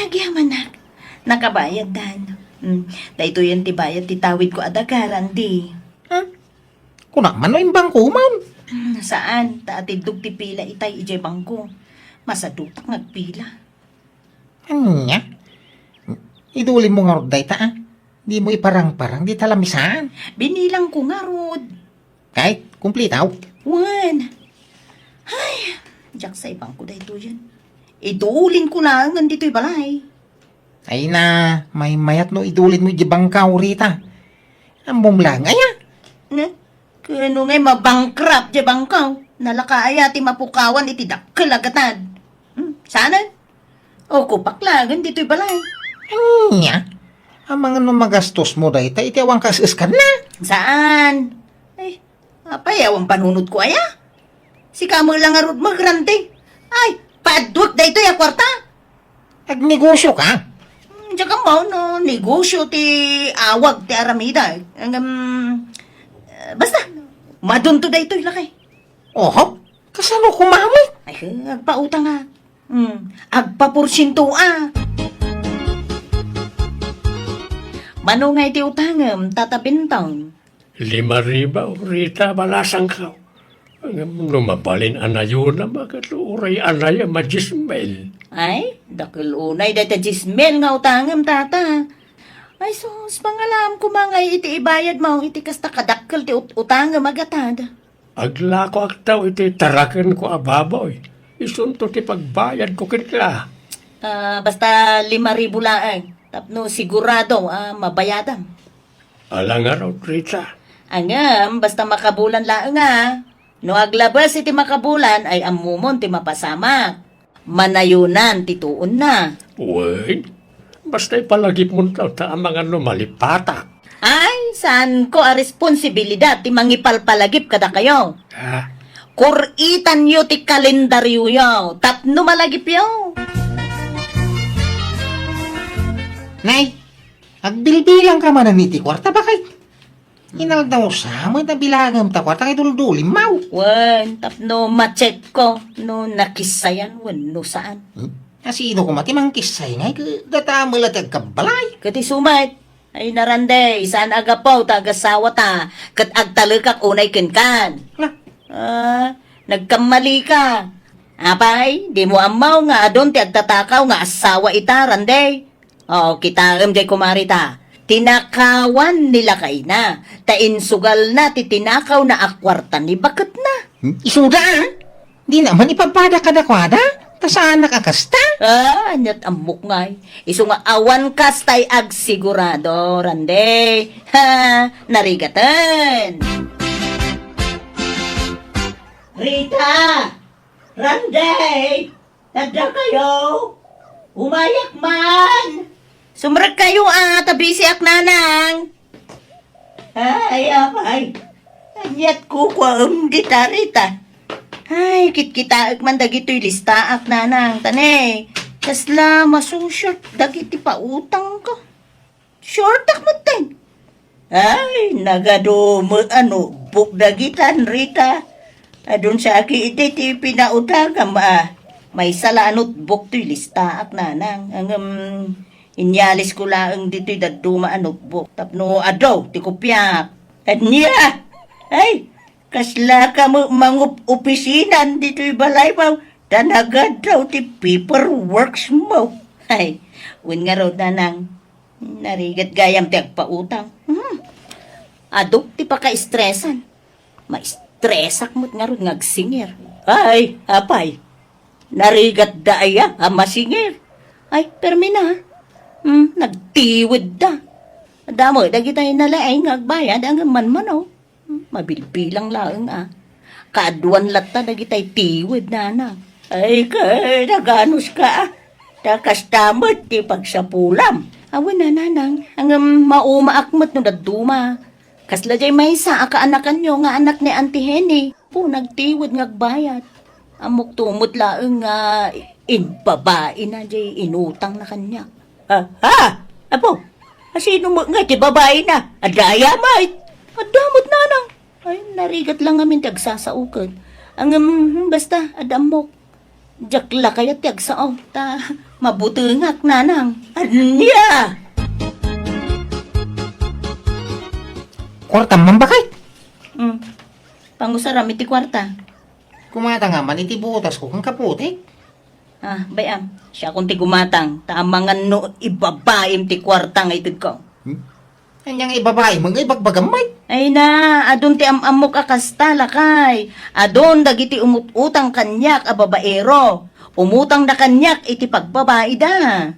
agyamanak. Nakabayaddan. Hmm, daytoyen ti bayad ti tawidko a daga, Randy. Hmm? Kunak man no imbangko man. Hmm, saan, ta atiddog ti pila itay idiay bangko. Masadutak nga agpila. Ania? Idulinmo ngarud dayta, a? Dimo iparangparang dita lamisaan. Binilangko ngarud. Kay, kumplitaw. Wen. Ay, diak sa ibangko daytoyen. Idulinko laengen ditoy balay. Ay na, maymayat no idulinmo idiay bangkaw, Rita. Ammom laeng aya? Ne? Kano ngay mabankrupt diay bangkaw? Nalaka aya ti mapukawan iti dakkel a gatad? Hmm, saanen? O, kupak laengen ditoy balay. Ania? Amangan no magastosmo dayta iti awan kas-eskanna? Saan? Ay, apay, awan panunotko aya? Sika met la ngarud, Randy. Ay, paadduek daytoy a kuarta. Agnegosioka? Hmm, diak ammo no negosio ti awag ti aramidek. Ngem, eh, basta, madunto daytoy, lakay. Oho, kasano koma met? Ay, agpautang a. Hmm, agpaporsiento a. Mano nga iti utangem, Tata Bentong? Lima ribu, Rita, balasangko. Ngem no mabalin a nayonam, ket uray a nayam a diesmil. Ay, dakkel unay dayta diesmil nga utangem, Tata. Ay sus, pangalam koma ngay iti ibayadmo iti kasta kadakkel ti ut-, utangem a gatad. Aglakoak taw iti tarakenko a baboy. Isunto ti pagbayadko kenka. Ah, basta lima ribu laeng, tapno sigurado a mabayadam. Ala ngarud, Rita. Ngem, basta makabulan laeng a. No aglabes iti makabulan, ay ammomon ti mapasamak. Manayonan ti tuonna. Wen, basta ipalagipmon ta, ta amangan no malipatak. Ay, saanko a responsibilidad ti mangipalpalagip kadakayo. Ha? Kur-itanyo ti kalendarioyo tapno malagipyo. Nay, agbilbilangka manen iti kuarta, bakit? Inaldaw sa met a bilangem ta kuarta kay duldulimmaw. Wen, tapno ma-check ko no nakissayan wenno saan. Hmm? Asino koma ti mangkissay ngay ket data met la ti agkabbalay? Ket isu met, ay na Randy, saan a gapu ta agasawata ket agtalekak unay kenkan. Na? Ah, nagkammalika. Apay, dimo ammo nga adun ti agtatakaw nga asawa ita, Randy? O, kitaem jay, kumare ta. Tinakawan ni lakayna, ta insugalna ti tinakawna a kuarta ni baketna. Hmm? Isuda, a? Dina man ipapada kadakuada? Ta saanak a kasta? Ah, ania't ammok ngay. Isu nga awan kastay agsigurado, Randy. Ha, narigaten. Rita! Randy! Tadda kayo! Umayak man! Sumrek kayo, a, ta bisiak, nanang. Ay, apay. Ania't kukuaem dita, Rita? Ay, kitkitaek man dagitoy listaak, nanang. Ta ne, kasla masushort dagiti pautangko. Shortak metten. Ay, nagadu met a notebook dagitan, Rita. Adun sa aki iti ti pinautangam a. Maysa la a notebook toy listaak, nanang. Ngem, inyalisko laeng ditoy dadduma a notebook. Tapno adu ti kopiak. Ania? Ay, kasla ka met mangup-, opisinan ditoy balaymo. Ta nagadu ti paperworks mo. Ay, wen ngarud, nanang. Narigat gayam ti agpautang. Hmm. Adu ti pakaestresan. Maestresak met ngarud nga agsingir. Ay, apay. Narigatda aya a masingir? Ay, permi na. Hmm, nagtiwedda. Damo dagitay nalaing nga agbayad, ngem manmano. Hmm, mabilbilang laeng a. Kaaduan latta dagitay tiwed, nanang. Ay, kay, naganuska, a. Ta kasta met ti pagsapulam. Awan a, nanang. Ngem maumaak met no dadduma. Kasla jay maysa a kaanakanyo nga anak ni Auntie Henny. Po, nagtiwed nga agbayad. Ammok to met laeng nga imbabaina jay inutangna kaniak. Ah, ha? Apo, asino met nga ti babaina? Adda aya met? Adda met, nanang. Ay, narigat lang ngamin ti agsasao ket. Ngem, hmm, basta, adda ammok. Diak la kayat ti agsao, ta mabutengak, nanang. Ania? Kuartam man, baket? Hmm. Pangusaram iti kuarta. Kumatang man iti butas ko ken kaputek. Ah, bay-am, siakon ti gumatang, ta amangan no ibabaim ti kuarta nga itedko. Hmm? Ania nga ibabaim nga ibagbagam met? Ay na, adun ti am-ammok a kasta, lakay. Adun dagiti umut-utang kaniak a babaero. Umutangda kaniak iti pagbabaida.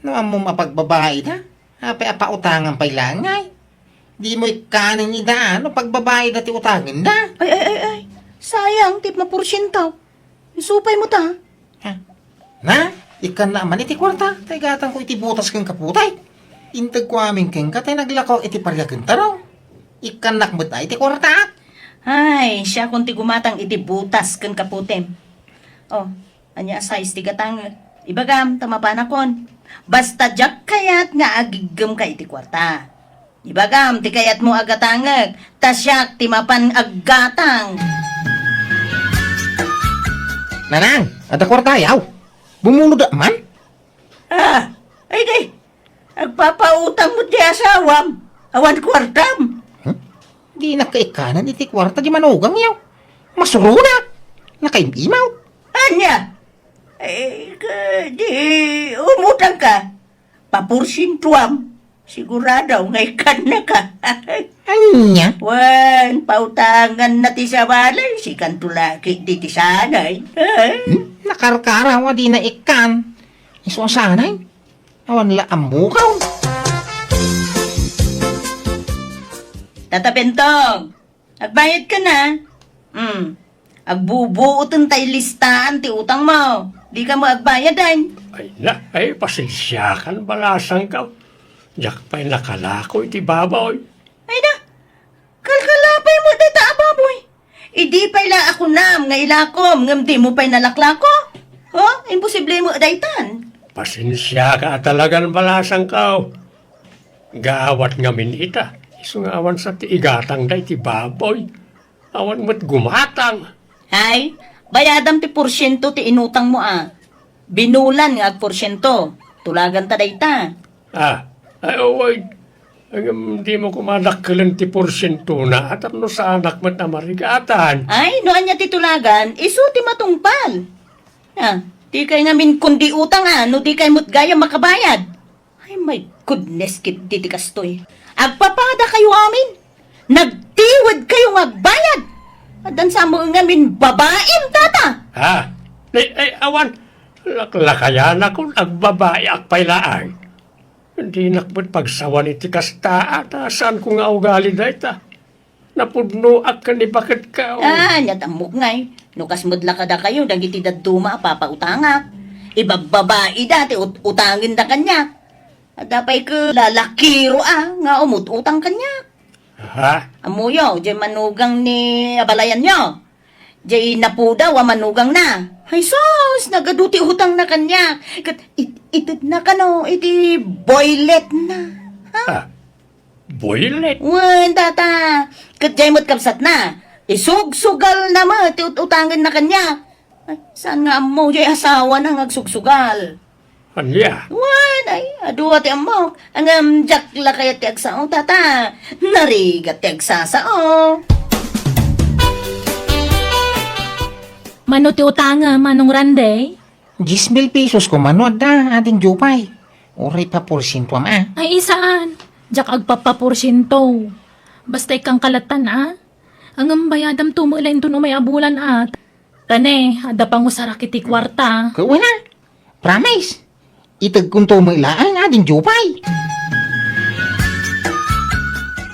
No ammom a pagbabaida, apay a pautangan pay laeng ngay? Dimo ikkanen ida no pagbabaida ti utangenda. Ay, ay, ay, ay. Sayang ti maporsiento. Isu pay met, a. Ha? Na, ikkannak man iti kuarta, ta igatangko iti butas ken kaputek. Integko amin kenka ta naglako iti pariak ken tarong. Ikkannak met a iti kuartaak. Ay, siakon ti gumatang iti butas ken kaputem. Oh, ania a size ti gatangek? Ibagam ta mapanakon. Basta diak kayat nga agiggemka iti kuarta. Ibagam ti kayatmo a gatangek, ta siak ti mapan aggatang. Nanang, adda kuartayaw? Bumunodak man? Ah, ay di, agpapautang met ti asawam, awan kuartam. Hmm? Dinak ikkanen iti kuarta ti manugangyaw. Masuronak. Nakaim-imaw. Ania? Eh, ka, di, umutangka. Paporsientuam. Sigurado nga ikkannaka. Ania? Wen, pautanganna ti sabali, sikanto la ketdi ti sanay. Hmm? Nakarkaraw a dina ikkan. Isu a sanay? Awan la ammokaw. Tata Bentong, agbayadka na. Hmm. Agbubuoten tay listaan ti utangmo. Dika met agbayad, ay. Ay na, ay, pasensiakan, balasangkaw. Diak pay nakalako iti baboy. Ay na, kalkalapay met dayta a baboy. Idi pay la a kunam nga ilakom ngem dimo pay nalaklako. Oh, imposible met daytan. Pasensiaka a talagan, balasangkaw. Gaawat ngamin ita, isu nga awan sa ti igatangda iti baboy. Awan met gumatang. Ay, bayadam ti porsiento ti inutangmo a. Binulan nga agporsiento. Tulaganta dayta. Ah, ay, uy. Ngem dimo koma dakkelen ti porsientona, a tapno saanak met a marigatan. Ay, no ania ti tulagan, isu ti matungpal. Ah, dikay ngamin kundi utang a, no dikay met gayam makabayad. Ay, my goodness, ket ti, ti kastoy. Agpapadakayo amin. Nagtiwedkayo nga agbayad. Addan sa mo ngamin babaim, tata. Ha? Ay, ay, awan. Laklakayanakon, agbabayak pay laeng. Dinak met pagsawan iti kasta, ta saanko nga ugali dayta. Napudnoak ken ni baket ka, oh. Ah, ania ti ammok ngay. No kas met la kadakayo dagiti dadduma a papautangak. Ibabbabaida ti ut-, utangenda kaniak. Adda pay ket lalakiro a nga umut-utang kaniak. Ha? Ammoyo, diay manugang ni abalayanyo. Diay napudaw a manugangna. Ay sus, nagadu ti utangna kaniak. Ket it-, itedna kano iti boyletna. Ha? Ah, boylet? Wen, tata. Ket diay met kabsatna. Isugsugalna met ti ut-, utangenna kaniak. Ay, saan nga ammo, diay asawana nga agsugsugal. Ania? Wen, ay, adu a ti ammok. Ngem diak la kayat ti agsao, tata. Narigat ti agsasao. Mano ti utangem, Manong Randy? Dies mil pesos koma no adda, Ading Jupay. Uray paporsientoam a. Ay, saan? Diak agpapaporsiento. Basta ikkan kalatan a. Ngem bayadam to met laeng ti umay a bulan a. Tane, adda pangusarak iti kuarta. Ket wen a. Promise. Itegkonto met laeng, Ading Jupay.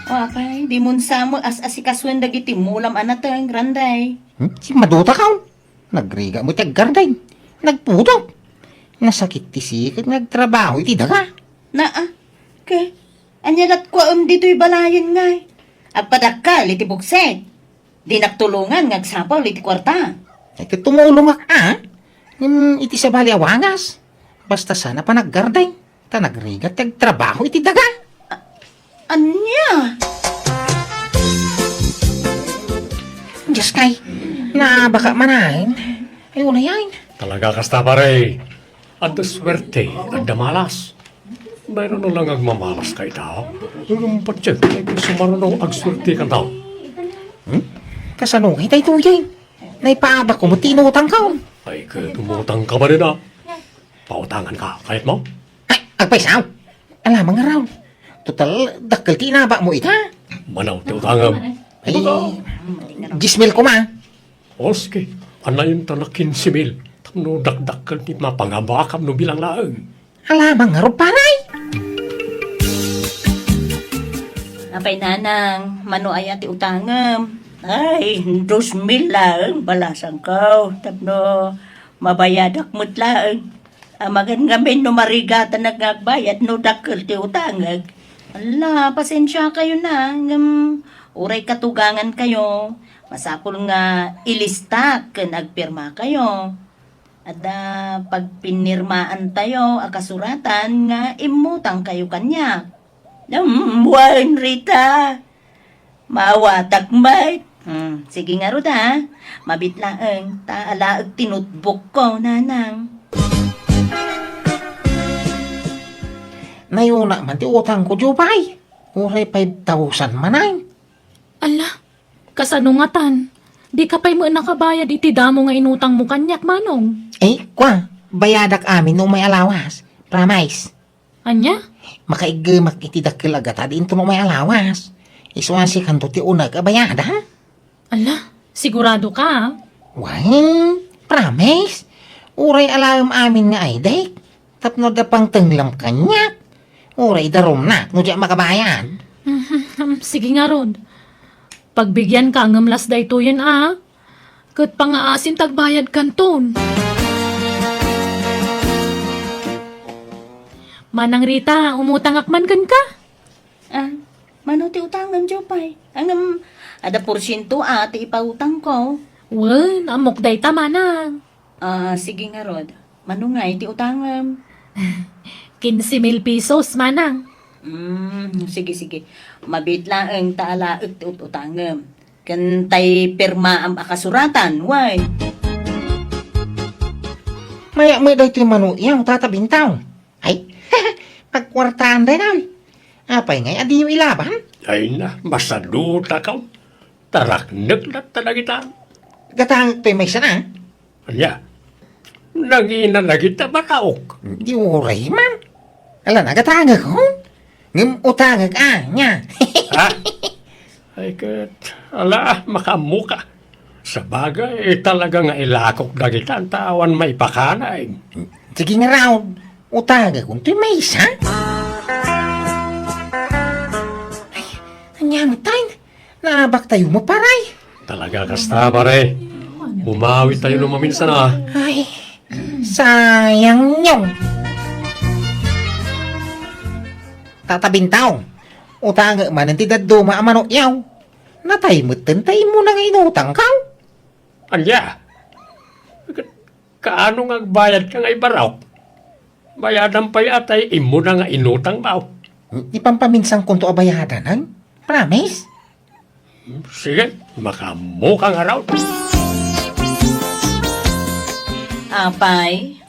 O, apay, dimon sa met as-asikasuen dagiti mulam a nateng, Randy. Hmm? Simmaduta ka, oh. Nagrigat met ti aggarden. Nagpudot. Nasakit ti siket nga agtrabaho iti daga. Naa, ke, ania latkuaem ditoy balayen ngay? Agpadakkel iti buksek. Dinak tulongan nga agsapul iti kuarta. Ay, ket tumulongak a. Ngem iti sabali a wagas, basta saan a panaggarden, ta nagrigat ti agtrabaho iti daga. A-, ania? Dios kay, naabaka manen. Ay, ulayan. Talaga kasta, pare. Adda suerte, adda malas. Mayroon na lang agmamalas ka ita. Ngem patse, ay sumaruno agsuerte kanto. Hmm? Kasano ngay daytoyen? Naipaabak ko mo ti inutang ka. Ay, ket umutang ka ba dita? Pautangan ka, kayat mo? Ay, agpaysaw. Alamang nga raw. Total, dakkel ti inabak mo ita. Manaw ti utangem. Ay, Baga. Diez mil koma. O, sige. Anayon ta na quince mil. Tapno dakdakkel ti mapangabakam no bilang laeng. Alamang nga raw, pare. Apay, nanang, mano aya ti utangem? Ay, dos mil laeng, balasangko. Tapno mabayadak met laeng. Amangan ngamin no marigatanak nga agbayad no dakkel ti utangek. Ala, pasensiakayo na, ngem uray katugangankayo, masapul nga ilistak ken agpirmakayo. Adda pagpinirmaantayo a kasuratan nga immutangkayo kaniak. Ngem wen, Rita, maawatak met. Hmm, sige ngarud, a. Mabiit laeng, ta alaek ti notebookko, nanang. Nayuna man ti utangko, Jupay. Uray five thousand manen. Ala, kasano ngatan? Dika pay met nakabayad iti damo nga inutangmo kaniak, Manong. Eh, kua, bayadak amin no umay a lawas. Promise. Ania? Makaiggemak iti dakkel a gata diay inton umay a lawas. Isu a sikanto ti uneg a bayada. Ala, sigurado ka, a? Wen, promise. Uray alaem amin nga aydek. Tapno adda pangtenglam kaniak. Uray idarumnak no diak makabayad. Sige ngarud. Pagbigianka ngem las daytoyen, a. Ket pangaasim ta agbayad kanton. Manang Rita, umutangak man kenka? A, mano ti utangem, Jupay? Ngem, adda porsiento a ti ipautangko. Wen, ammok dayta, manang. A, sige ngarud. Mano ngay ti utangem? Quince mil pesos, manang. Mm, sige, sige. Mabiit laeng ta alaek ti ut-utangem. Ken tay pirmaam a kasuratan, way. Mayat met daytoy mano iyaw, Tata Bintaw. Ay, pagkuartaan dayta. Apay ngay a diyo ilaban? Ay na, masadutakon. Taraknek latta dagita. Gatangek toy maysa a. Ania? Nangina dagita baraok. Di uray man. Ala, nagatangek, oh. Ngem utangek, a, nia. Ha? Ay ket, ala, makaammoka. Sabagay, talaga nga ilakok dagita, ta awan maipakanay. Sige nga raw, utangek, untoy maysa. Ay, ania met tayo? Naabaktayo met, pare. Talaga kasta, pare. Bumawi tayo no maminsan, a. Ay, sayang yun. Tata Bintaw, utangek manen ti dadduma a mano iyaw. Natay metten ta immuna nga inutangkaw. Ania? Kaano nga agbayadka nga ibaraok? Bayadam pay a tay immuna nga inutangmo. Ipampaminsankonto a bayadanen. Promise? Sige, makaammoka ngarud. Apay,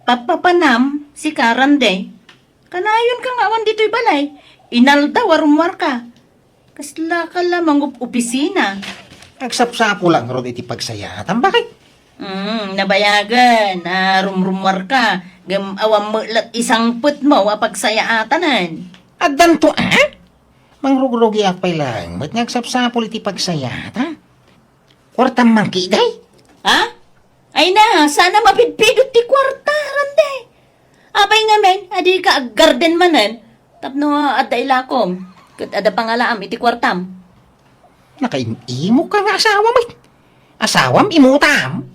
papapanam, sika, Randy. Kanayonka nga awan ditoy balay. Inaldaw a rummuarka. Kaslaka la mangup-opisina. Agsapsapulak ngarud iti pagsayaatan. Bakit? Mm, nabayagen a rumrummuarka, ngem awan met la isangpetmo a pagsayaatanen. Addanto, a? Mangrugrugiak pay laeng met nga agsapsapul iti pagsayaat, a? Kuartam man ketdi? Ha? Ay na, saan a mapidpidot ti kuarta, Randy. Apay ngamin, a dika aggarden manen, tapno adda ilakom, ket adda pangalaam iti kuartam. Nakaim-imokka nga asawam, ay. Asawam, imutam.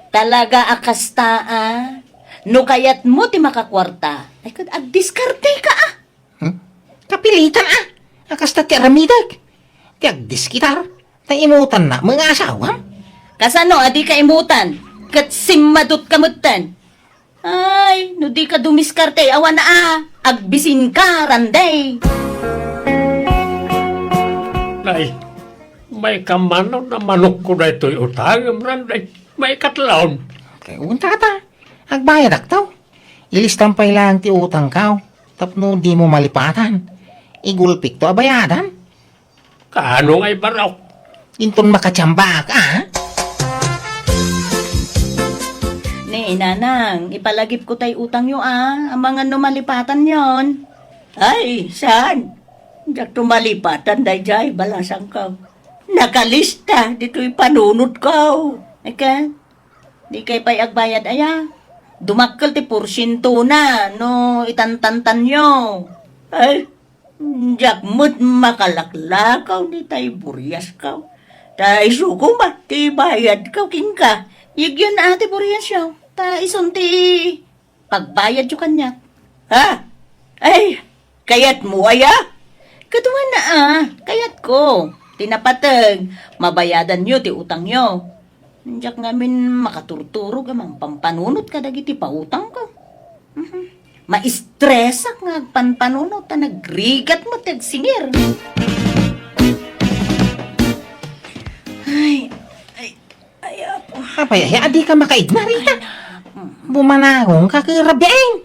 Talaga a kasta, a. No kayatmo ti makakuarta, ay, ket agdiskarteka, a. Hmm? Kapilitan, a. A kasta ti aramidek. Ti agdiskitar, ta imutanna met nga asawam. Kasano a dika imutan? Ket simmadotka metten. Ay, no dika dumiskarte, awan a, agbisinka, Randy. Nay, maikamanon a manokko daytoy utangem, Randy. Maikatlaon. Te, unta ta. Agbayadakto. Ilistam pay laeng ti utangko. Tapno dimo malipatan. Igulpikto a bayadan. Kaano nga ibarok? Inton makatiambak, a? Ni Nanang, ipalagipko tay utangyo, a. Amangan no malipatanyon. Ay, saan? Diakto malipatan daydiay, balasangko. Nakalista ditoy panunotko. Ika, dikay pay agbayad aya? Dumakkel ti porsientona no itantantanyo. Ay, diak met makalaklakaw ni tay buriasko. Ta isu koma ti bayadko kenka. Yegyen a ti buriasyo. Ta isun ti pagbayadyo kaniak. Ha? Ay, kayatmo aya? Kaduana a, kayatko. Ti napateg, mabayadanyo ti utangyo. Diak ngamin makaturturog a mangpampanunot kadagiti pautangko. Mhm. Maistresak nga agpanpanunot ta nagrigat met ti agsingir. Ay, ay, ay, apo. Apay, ay, adi ka makaigna, Rita? Ay, na. Mm. Bumanagong ka, kirabiain.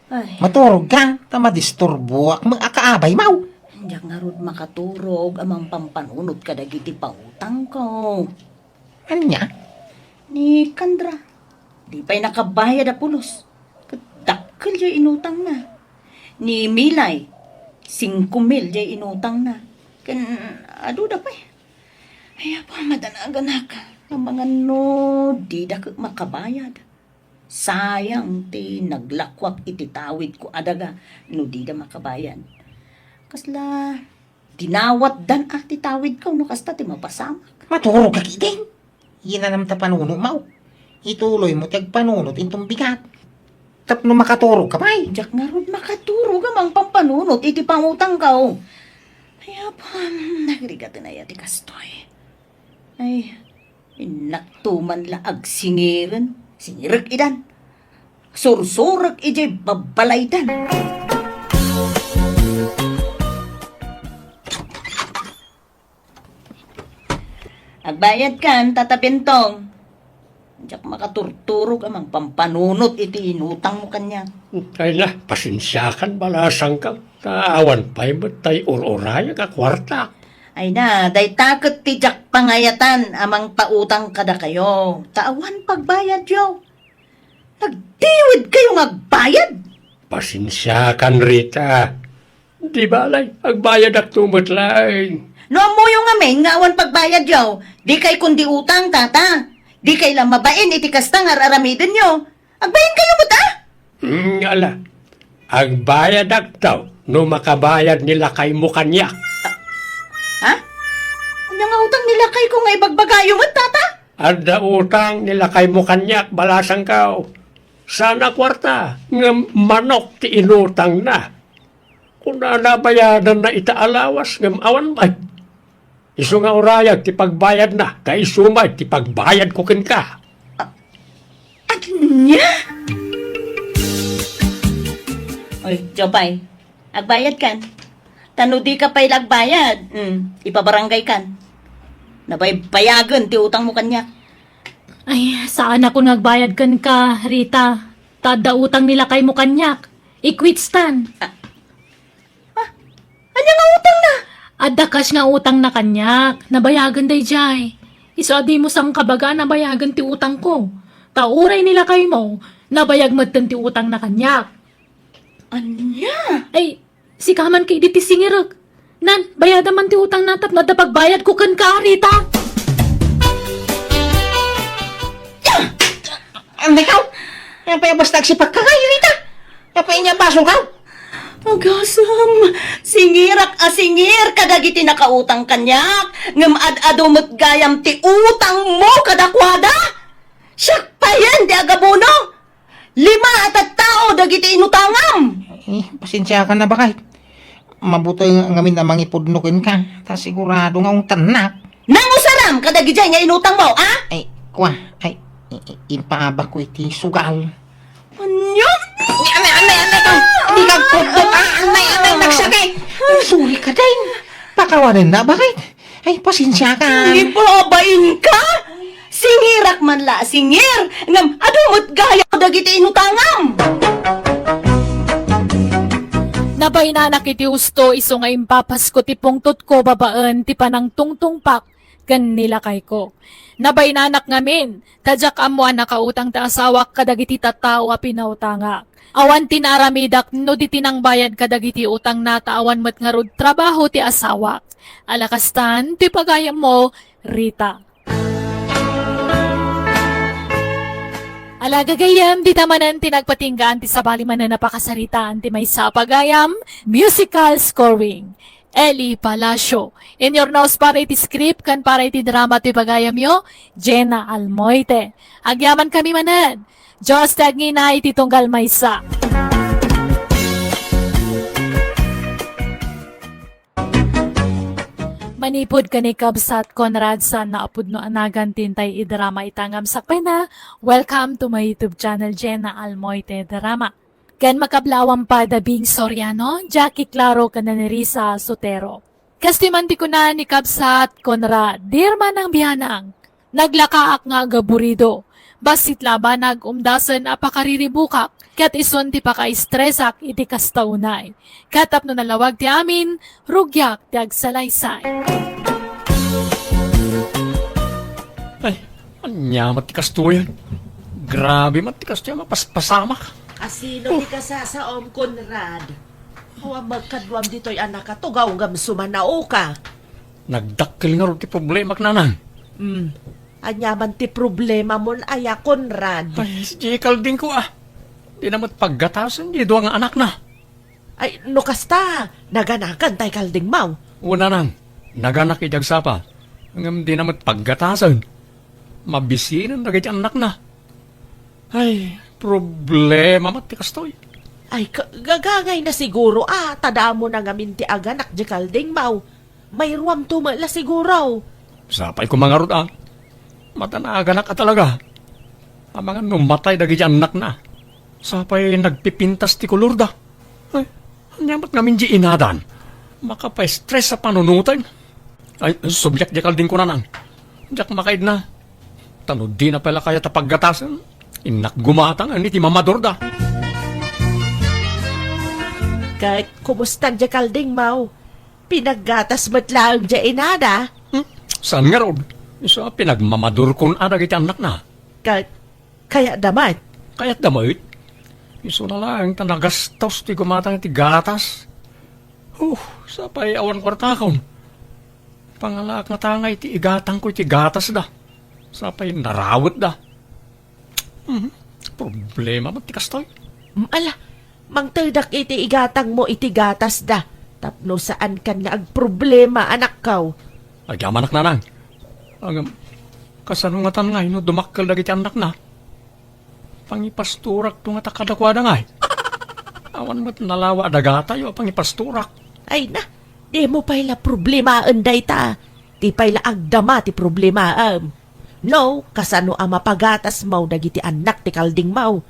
Ay. Maturog ka, ta madisturboak met a kaabay, maw. Diak ngarud makaturog a mangpampanunot kadagiti pautangko. Ania? Ni Candra, di pay nakabayad a pulos. Ket dakkel jay inutangna. Ni Milay, singko mil jay inutangna. Ken aduda pay. Ay, apo, madanaganak. Amangan no dida ket makabayad. Sayang ti naglakuak iti tawidko a daga no dida makabayad. Kasla dinawatdan a ti tawidko no kasta ti mapasamak. Maturog ka ketdin. Inanam ta panunotmo. Ituloymo ti agpanunot inton bigat. Tapno makaturog ka pay. Diak ngarud makaturog a mangpampanunot iti pangutangko. Ay, apam, nagrigaten aya ti kastoy. Ay, innak to man la agsingiren, singirek idan. Sursurek idiay babbalaydan. Agbayadkan, Tata Bentong. Diak makaturturog a mangpampanunot iti inutangmo kaniak. Ay na, pasensiakan, balasangko. Ta awan pay met tay ur-urayek a kuarta. Ay na, dayta ket ti diak pangayatan a mangpautang kadakayo. Ta awan pagbayadyo. Nagtiwid kayo nga agbayad? Pasensiakan, Rita. Di balay, agbayadakto met laeng. No ammoyo ngamin nga awan pagbayadyo, dikay kundi utang, Tata. Dikay la mabain iti kasta nga ar-aramidenyo. Agbain kayo met, a? Mm, ala. Agbayadakto no makabayad ni lakaymo kaniak. Ha? Ania nga utang ni lakayko nga ibagbagayo met, Tata? Adda utang ni lakaymo kaniak, balasangko. Saan a kuarta, ngem manok ti inutangna. Kunana, bayadanna ita a lawas, ngem awan met. Isu nga urayag ti pagbayadna, ta isu met ti pagbayadko kenka. A-, ania? Oy, Jopay, agbayadkan. Ta no dika pay la agbayad, mm, ipabarangaykan. Nabaybayagen ti utangmo kaniak. Ay, saanakon nga agbayad kenka, Rita. Ta adda utang ni lakaymo kaniak. Ikwitstan. Ah, Ha? Ania nga utangna? Adda cash nga utangna kaniak. Nabayagen daydiay. Isu a dimo sangkabaga a nabayagen ti utangko. Ta uray ni lakaymo, nabayag metten ti utangna kaniak. Ania? Ay, sika man ketdi ti singirek. Nan, bayadam man ti utangna tapno adda pagbayadko kenka, Rita. Anay ka? Apay a basta agsipakka ngay, Rita? Apay ania basongka? Agasem, singirak a singir kadagiti nakautang kaniak, ngem ad-adu met gayam ti utangmo kadakuada? Siak payen ti agabono? Lima a tattao dagiti inutangam! Eh, pasensiakan a, baket. Mabuteng ngamin a mangipudno kenka, ta sigurado nga ungtannak. Nangusaram kadagidiay nga inutangmo, a? Ay, kua, ay, i-, i-, impaabakko iti sugal. Ania? Anay, anay, anay, anay, ka? Di ka pudot, a? Anay, anay, nagsakit. Sorry ka, Day. Pakawanenna, baket. Ay, pasensiakan. Ibabainka? Singirak man la a singir, ngem adu met gayam dagiti inutangam. Nabaynanak iti husto isu nga impapasko ti pungtotko babaen ti panangtungtungpak ken ni lakayko. Nabaynanak ngamin, ta diak ammo a nakautang ti asawak kadagiti tattao a pinautangak. Awan ti naaramidak no di ti nangbayad kadagiti utangna ta awan met ngarud trabaho ti asawak. Ala kastan ti pagayammo, Rita. Ala gagayyem, dita manen ti nagpatinggaan ti sabali manen a pakasaritaan ti maysa a pagayam, musical scoring. Eli Palacio. Inyurnos para iti script ken para iti drama ti pagayamyo, Jenna Almoite. Agyamankami manen. Dios ti agngina iti tunggal maysa. Manipud ken ni Kabsat Conrad, saan a pudno a nagan ti intay idrama ita ngem sakbayna, welcome to my YouTube channel, Jenna Almoite Drama. Ken makablawam pay da Bing Soriano, Jackie Claro, ken Nerissa Sotero. Kastoy man ti kuna ni Kabsat Conrad, "Dear Manang Bianang, naglakaak nga agaburido. Bassit la a banag umdasen a pakariribukak, ket isun ti pakaistresak iti kasta unay. Ket tapno nalawag ti amin, rugiak ti agsalaysay." Ay, ania met ti kastoyen? Grabe met ti kastoy a mapaspasamak. Asino ti kasasaom, Conrad? Awan magkaduam ditoy a nakatugaw ngem sumanaoka. Nagdakkel ngarud ti problemak, nanang. Hmm. Ania man ti problemamon aya, Conrad? Ay, si Jay Calding ko, ah. Dina met paggatasen ti dua nga anakna. Ay, no kasta, naganakan tay Calding maw? Wen, nanang, naganak iti agsapa. Ngem dina met paggatasen. Mabisinen dagiti annakna. Ay, problema met ti kastoy. Ay, ka-, gagangayna siguro a, ta damo na ngamin ti aganak di Calding maw. Mayruamto met la siguro. Sapay koma ngarud a. Mata na aganak a talaga. Amangan no matay dagiti annakna. Sapay nagpipintas ti kolorda. Ay, ania met ngamin di inadan? Makapaistres a panunoten. Ay, subliak di Calding ko, nanang. Diak makaidna. Ta no dina pay la kayat a paggatasen, innak gumatang iti mamadurda. Ket kumusta di Calding maw? Pinaggatas met laeng di inada? Hmm? Saan ngarud? Isu a pinagmamadurkon a dagiti annakna. Ket kayatda met? Kayatda met. Isuna laeng ta nagastos ti gumatang iti gatas. Huh, sapay awan kuartakon. Pangalaak ngata nga iti igatangko iti gatasda. Sapay narawetda. Mhm. Problema met ti kastoy. Mm, ala, mangtedak iti igatangmo iti gatasda. Tapno saankan nga agproblema, anakko. Agyamanak, nanang. Ngem, kasano ngatan ngay no dumakkel dagiti annakna? Pangipastorakto ngata kadakuada ngay. Awan met nalawa a dagatayo a pangipastorak. Ay na, dimo pay la problemaen dayta. Ti pay la agdama ti problemaem. No, kasano a mapagatasmo dagiti annak ti Caldingmo?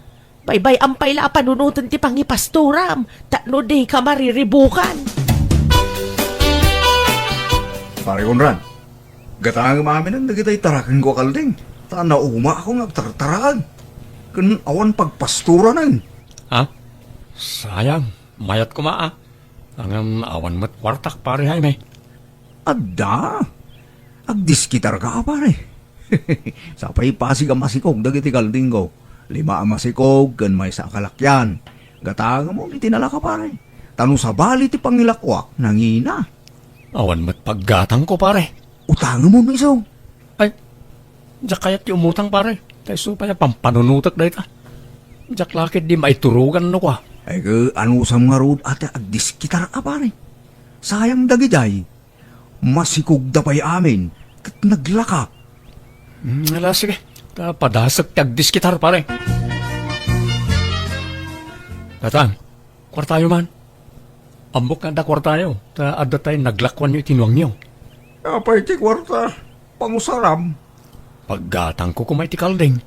Baybay-am pay la a panunoten ti pangipastoram, tapno dika mariribukan. Pare Conrad, gatangem aminen dagitay tarakenko a Calding, ta naumaakon nga agtartaraken. Ken awan pagpastoranen. Ha? Sayang, mayat koma a. Ngem awan met kuartak, Pare Jaime. Adda. Agdiskitarka a, pare. Sapay pasig a masikog dagiti Caldingko. Lima a masikog ken maysa a kalakyan. Gatangemon iti nalaka, pare. Ta no sabali ti pangilakuak, nangina. Awan met paggatangko, pare. Utangemon isu. Ay, diak kayat ti umutang, pare. Ta isu pay a pampanunotek dayta. Diak la ketdi maiturogan no kua. Ay, ke, anusam ngarud a ti agdiskitarka, pare. Sayang dagidiay. Masikogda pay amin, ket naglaka. Hmm, ala, sige. Ta padasek ti agdiskitar, pare. Tatang, kuartayo man. Ammok nga adda kuartayo, ta adda tay naglakuanyo iti nuangyo. Apay ti kuarta? Pangusaram. Paggatangko koma iti Calding.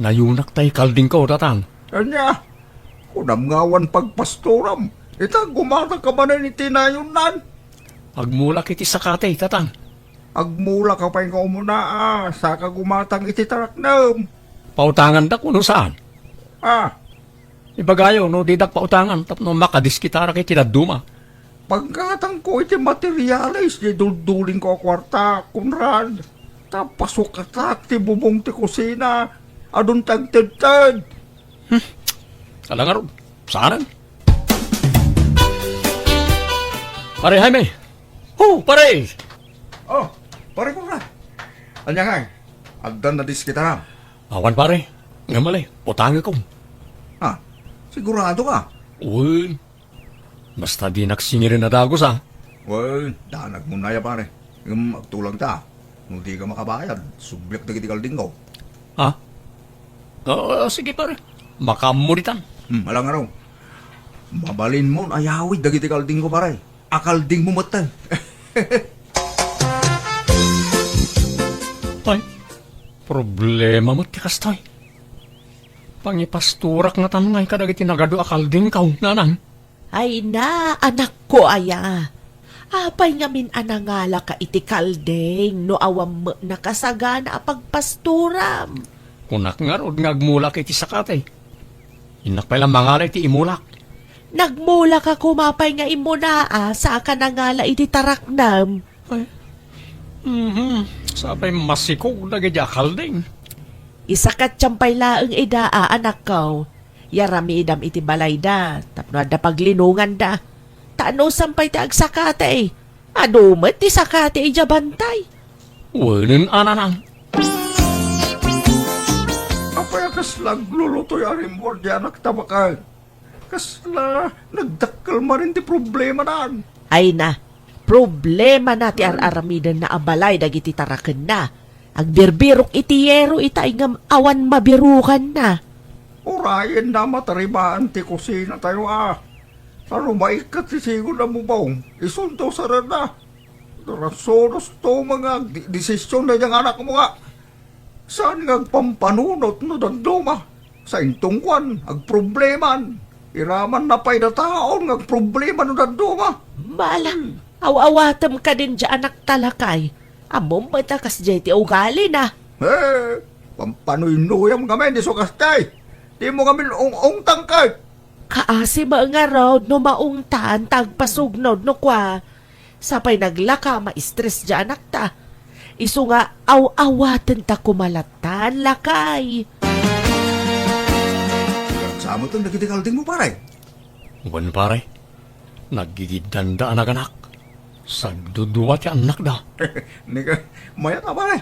Nayunak tay Caldingko, Tatang. Ania? Kunam nga awan pagpastoram. Ita, gumatangka manen iti nayonnan. Agmulak iti sakati, Tatang. Agmulaka pay nga umuna, a, saka gumatang iti taraknem. Pautangandak wenno saan? A. Ibagayo no didak pautangan tapno makadiskitarak iti dadduma. Paggatangko iti materiales ti duldulingko a kuarta, Conrad. Ta pasukatak ti bubong ti kusina, adun ti agtedted. Hmm. Ala ngarud, saanen? Pare Jaime! Oh, pare! Oh, pare Conrad. Ania ngay? Addan nadiskitaram? Awan, pare. Ngem ali, utangekon. Ha? Sigurado ka? Wen. Basta dinak singiren a dagus, a. Wen, danagmon aya, pare. Ngem agtulagta. No dika makabayad, subliak dagiti kaldingko. Ha? Ah, sige, pare. Makaammo ditan. Hmm, ala ngarud. Mabalinmon a yawid dagiti kaldingko, pare. Akaldingmo met, tay. Ay, problema met ti kastoy. Pangipasturak ngatan ngay kadagiti nagadu a kaldingko, nanang. Ay na, anakko aya. Apay ngamin a nangalaka iti kalding no awan met nakasagana a pagpasturam? Kunak ngarud nga agmulak iti sakati. Innak pay la mangala iti imulak. Nagmulaka koma pay nga immuna a saka nangala iti taraknam. Ay. Mhm. Sapay masikog dagiti akalding. Isakatyan pay laeng ida a anakko. Yaramidam iti balayda tapno adda paglinonganda. Ta anusam pay ti agsakati. Adu met ti sakati idiay bantay. Wenen a nanang. Apay a kasla aglulutoy a rimmuar diay anakta baket? Kasla nagdakkel manen ti problemanan. Ay na, problemana ti ar-aramidenna a balay dagiti tarakenna. Agbirbirok iti yero itay ngem awan mabirukanna. Urayenna mataribaan ti kusinatayo a. Ano maikkat ti sigud a mubong, isunto sarenna. Rasunos to mga di-, desisyon na diyang anakmo nga. Saan nga agpampanunot no dadduma? Saintong kuan, agprobleman. Iraman na pay da taon nga agproblema no dadduma. Bala, aw-awatem kadin diay anakta lakay. Ammom met a kasdiay ti ugalina. Eh, pampanuynuyam ngamin isu kastay. Dimo ngamin ung-ungtang ket. Kaasi met ngarud no maungtan ta agpasugnod no kua. Sapay naglaka, ma-stress diay anakta. Isu nga aw-awatenta koma lattan, lakay. Samoten dagiti kaldingmo, pare? Wen, pare. Naggigiddanda a naganak. Sagdudua ti annakda. Nika, mayat a, pare.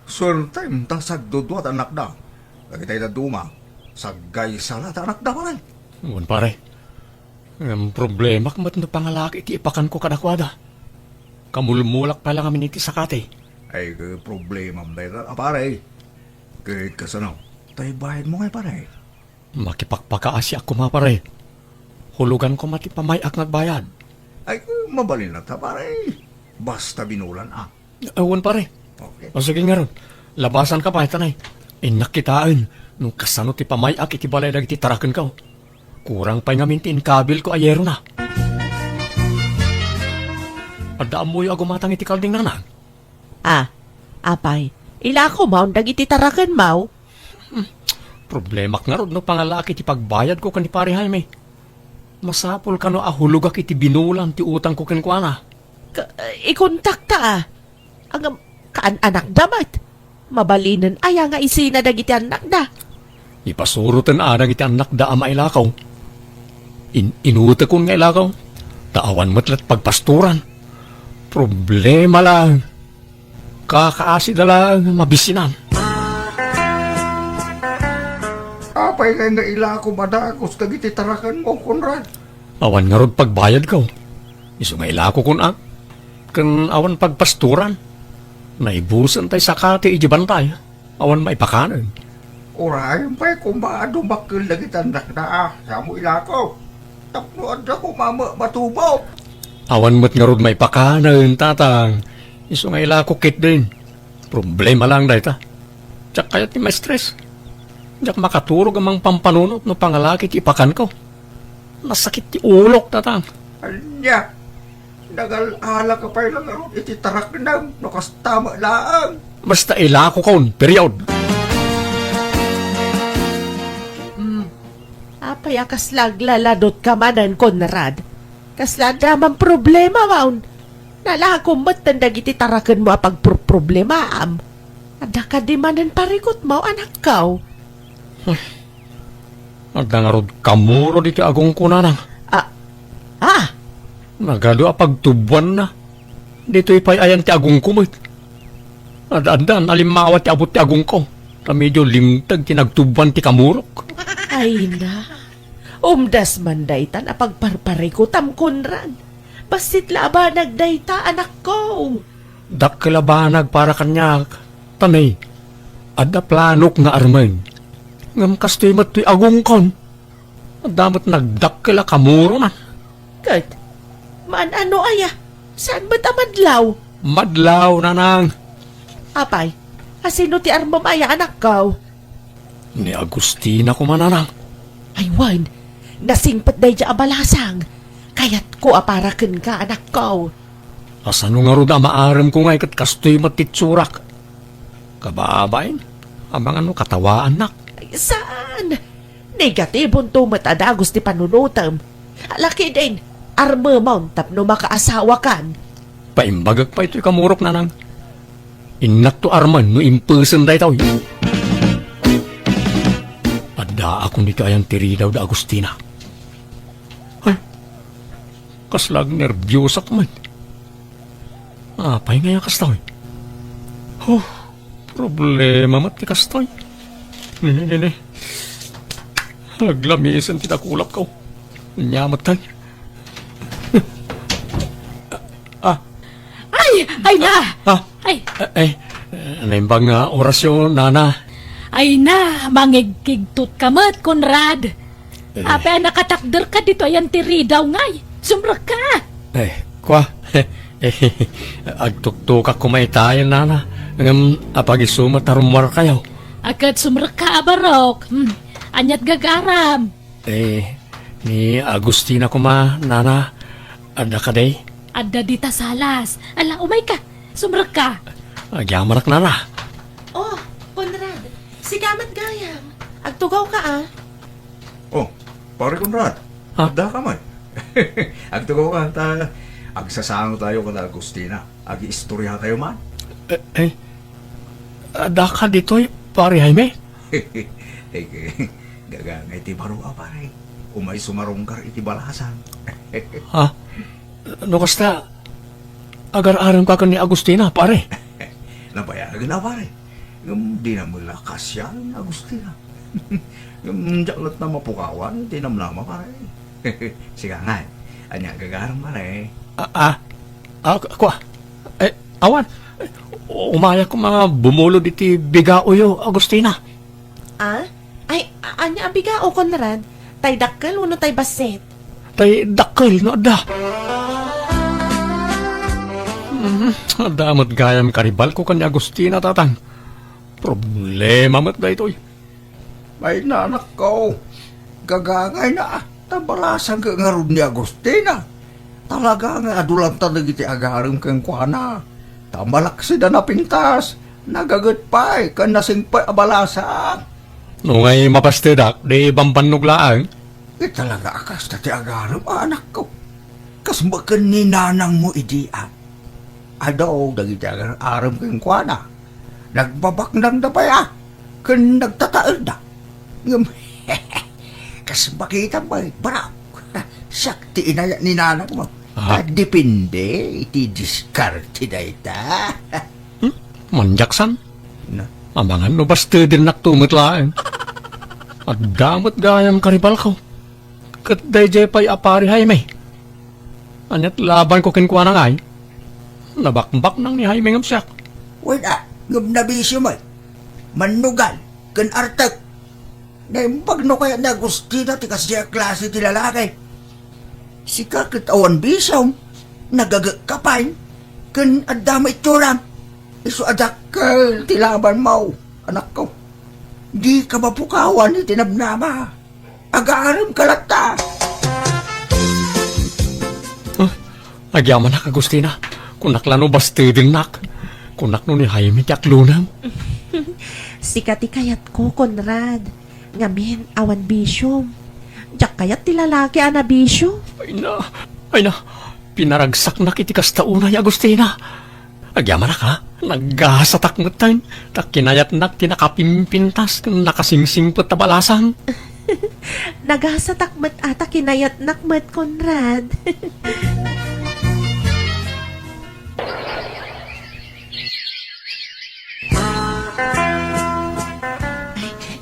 Suertem ta sagdudua ti annakda. Dagitay dadduma, saggaysa la ti annakda, pare. Wen, pare. Ngem problemak met no pangalak iti ipakanko kadakuada. Kamulmulak pay la ngamin iti sakati. Ay, ket problemam dayta a, pare. Ket kasano? Tay bayadmo ngay, pare? Makipakpakaasiak koma, pare. Hulugan koma ti pamay-ak nga agbayad. Ay, mabalin latta, pare. Basta binulan, a. Awan, pare. Okay. O, sige ngarud. Labasanka pay, tanay. Innak kitaen no kasano ti pamay-ak iti balay dagiti tarakenko. Kurang pay ngamin ti inkabilko a yerona. Adda ammoyo a gumatang iti kalding, nanang? Ah, apay, ilako maon dagiti tarakenmo? Hmm, problemak ngarud no pangalak iti pagbayadko ken ni Pare Jaime. Masapul kano a hulogak iti binulan ti utangko kenkuana. Ka-, ikontakta, a. Ngem, kaan-anakda met. Mabalinen aya nga isina dagiti annakda? Ipasuroten a dagiti annakda a mailako. In-, inutekon nga ilako, ta awan met la't pagpastoran. Problema laeng. Kakaasida laeng mabisinan. Apay ngay nga ilako madagus dagiti tarakenmo, Conrad? Awan ngarud pagbayadko. Isu nga ilakokon a. Ken awan pagpastoran. Naibusen tay sakati idiay bantay. Awan maipakanen. Urayen pay koma a dumakkel dagiti annakda a, samo ilako. Tapno adda koma met matubok. Awan met ngarud maipakanen, tatang. Isu nga ilako ketdin. Problema laeng dayta. Diak kayat ti ma-stress. Diak makaturog a mangpampanunot no pangalak iti ipakanko. Nasakit ti ulok, tatang. Ania? Nagal-alaka pay la ngarud iti taraknem no kasta met laeng. Basta ilakokon, period. Hmm. Apay a kasla aglaladutka manen, Conrad? Kasla adda man problema, waon? Nalakom metten dagiti tarakenmo a pagproproblemaam. Adda kadi manen parikutmo, anakko? Adda ngarud kamuro ditoy agongko, nanang. Ah, ah. Nagadu a pagtuboanna. Ditoy pay ayan ti agongko met. Ad-addan a limmawa ti abut ti agongko. Ta medio limteg ti nagtuboan ti kamurok. Ay na. Umdas man daytan a pagparparikutam, Conrad. Bassit la a banag dayta, anakko. Dakkel a banag para kaniak, ta nay, adda planok nga armen. Ngem kastoy met toy agongkon. Adda met nagdakkel a kamurona. Ket, maan-ano aya? Saan met a madlaw? Madlaw, nanang. Apay, a sino ti armem aya, anakko? Ni Agustina koma, nanang. Ay wen, nasingpet daydiay a balasang. Kayatko a para kenka, anakko. Asano ngarud a maaremko ngay ket kastoy met ti itsurak? Kababain, amangan no katawaannak. Ay, saan? Negatibonto met a dagus ti panunotem. Lakiden, armemon tapno makaasawakan. Paimbagek pay toy kamurok, nanang. Innakto armen no impesen daytoy. Addaakon iti ayan ti ridaw da Agustina. Ay, kasla agnerbiosak met. Apay ngay a kastoy? Huh, problema met ti kastoy. Ne, ne, ne. Aglamisen ti dakulapko. Ania met kay? Ah. Ay, ay na! Ah. Ay. Ay, naimbag nga orasyo, nana. Ay na, mangigkigtot ka met, Conrad. Eh. Apay a nakatakder ka ditoy ayan ti ridaw ngay? Sumrekka! Eh, kua. Eh, agtuktukak koma itayen, nana. Ngem apag-isu met a rummuarkayo. A ket sumrekka a barok. Hmm. Aniat gagaram? Eh, ni Agustina koma, nana, adda kadi? Adda dita salas. Ala, umayka. Sumrekka. Agyamanak, nana. Oh, Conrad, sika met gayam. Agtugawka, a. Oh, Pare Conrad, ha? Addaka met. Agtugawka ta agsasangotayo ken Agustina. Agiistoriatayo man. Eh, eh, addaka ditoy, Pare Jaime? Gaga ngay ti baro a, pare. Umay sumarunggar iti balasang. Ha? No kasta, agar-aremka ken ni Agustina, pare? Nabayagen a, pare. Ngem dina met la kasian ni Agustina. Ngem diak latta mapukawan iti namnama, pare. Sika ngay, ania gagarem, pare? Ah, ah. Ah, kua. Eh, awan. Umayak koma bumulod iti bigaoyo, Agustina. Ah? Ay, a-, ania a bigao, Conrad? Tay dakkel wenno tay bassit? Tay dakkel no adda. Mhm, adda met gayam karibalko ken ni Agustina, tatang. Problema met daytoy. Ay, nanakko, gagangayna, ta balasang ngarud ni Agustina. Talaga nga adu latta dagiti agarem kenkuana. Ta malaksid a napintas, nagaget pay ken nasingpet a balasang. No ngay mapastedak, di bambannog laeng. Ket talaga a kasta ti agarem, anakko. Kas baken ni nanangmo idi, a. Adu dagiti agar-arem kenkuana. Nagbabaknangda pay, a, ken nagtataelda. Ngem, kas makitam pay, barok. Siak ti inayat ni nanangmo. Ah. Ta depende iti diskarte dayta. Hmm? Manjaksan? Na. Amangan no bastedennakto met laeng. Adda met gayam karibalko. Ket daydiay pay a Pare Jaime. Aniat labanko kenkuana ngay? Nabakbaknang ni Jaime ngem siak. Wen a, ngem nabisio met. Mannugal ken artek. Naimbag no kayat ni Agustina ti kasdiay a klase ti lalaki. Sika ket awan bisiom, nagagekka pay, ken adda maitsuram. Isu a dakkel ti labanmo, anakko. Dika mapukawan iti namnama. Agaremka latta. Ah, Agyamanak, Agustina. Kunak la no bastedennak. Kunak no ni Jaime ti aklonem. Sika ti kayatko, Conrad. Ngamin, awan bisiom. Diak kayat ti lalaki a nabisio. Ay na, ay na. Pinaragsaknak iti kasta unay, Agustina. Agyamanak, ha? Nagasatak metten, ta kinayatnak ti nakapimpintas ken nakasingsingpet a balasang. Nagasatak met a ta kinayatnak met, Conrad.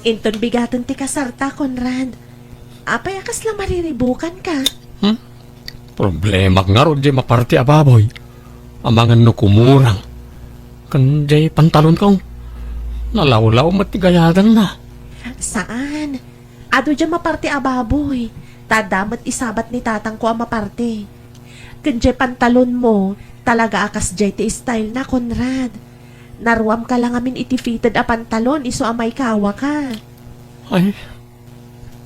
Inton bigaten ti kasarta, Conrad. Apay a kasla mariribukanka? Hmm? Problemak ngarud jay maparti a baboy. Amangan no kumurang. Ken jay pantalonko. Nalawlaw met ti gayadanna. Saan? Adu jay maparti a baboy. Ta adda met isabat ni tatangko a maparti. Ken jay pantalonmo, talaga a kasjay ti style na, Conrad. Naruamka la ngamin iti fitted a pantalon, isu a maikawaka. Ay,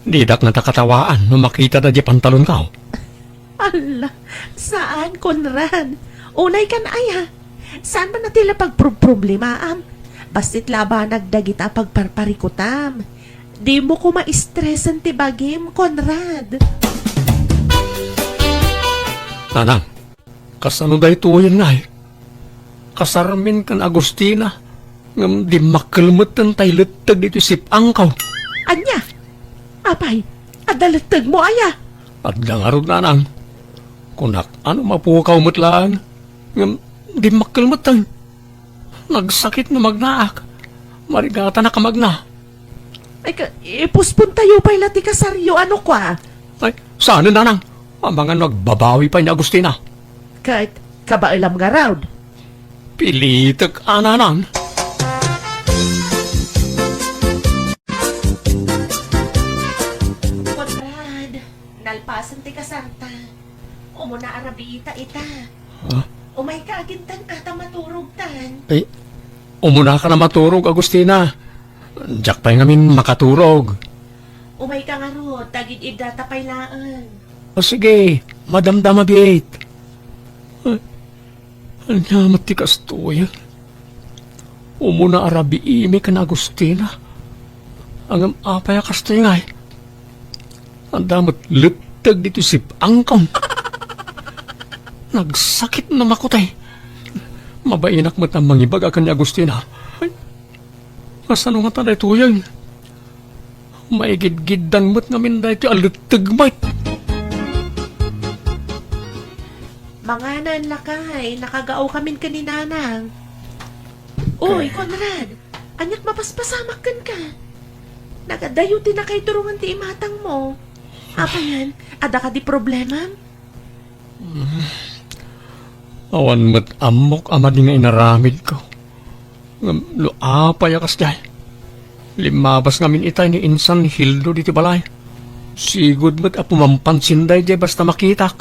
didak ngata katawaan no makita da di pantalonko. Alla, saan, Conrad? Unay kan aya. Saan man a ti la pagproproblemaam? Bassit la a banag dagita a pagparparikutam. Dimo koma stresen ti bagim, Conrad. Nanang, kasano daytoyen ngay? Kasarmin ken Agustina, ngem dimmakkel metten tay letteg ditoy sip-angko. Ania? Apay, adda lettegmo aya? Adda ngarud, nanang. Kunak, ano mapukaw met laeng? Ngem dimmakkel metten. Nagsakit no magnaak. Marigatanak a magna. Ay, ka, ipuspon tayo pay la ti kasaryo, ano kwa? Ay, saan, nanang? Amangan no agbabawi pay ni Agustina. Ket, kabaelam ngarud. Pilitek a, nanang. Conrad, nalpasen ti kasarta. Umuna a rabiita ita. Ha? Umayka agintan a ta maturogtan. Ay, umuna ka na maturog, Agustina. Diak pay ngamin makaturog. Umayka ngarud, ta gid-iddata pay laeng. O sige, madamdama biit. Ay, ania met ti kastoy? Umuna a rabiimi ken Agustina. Ngem apay a kastoy ngay? Adda met letteg ditoy sip-angko. Nagsakit no makutay. Mabainak met a mangibaga ken ni Agustina. Ay, kasano ngata daytoyen? Maigidgiddan met ngamin daytoy a letteg met. Manganan, lakay, nakagaokamin ken ni Nanang. Uy, Conrad, aniak mapaspasamak kenka? Nagadayo ti nakaiturongan ti imatangmo. Apayan, adda kadi problemam? Awan met ammok a madi nga inaramidko. Ngem no apay a kasdiay, limmabas ngamin itay ni insan Hildo ditoy balay. Sigud met a pumampansin daydiay basta makitak.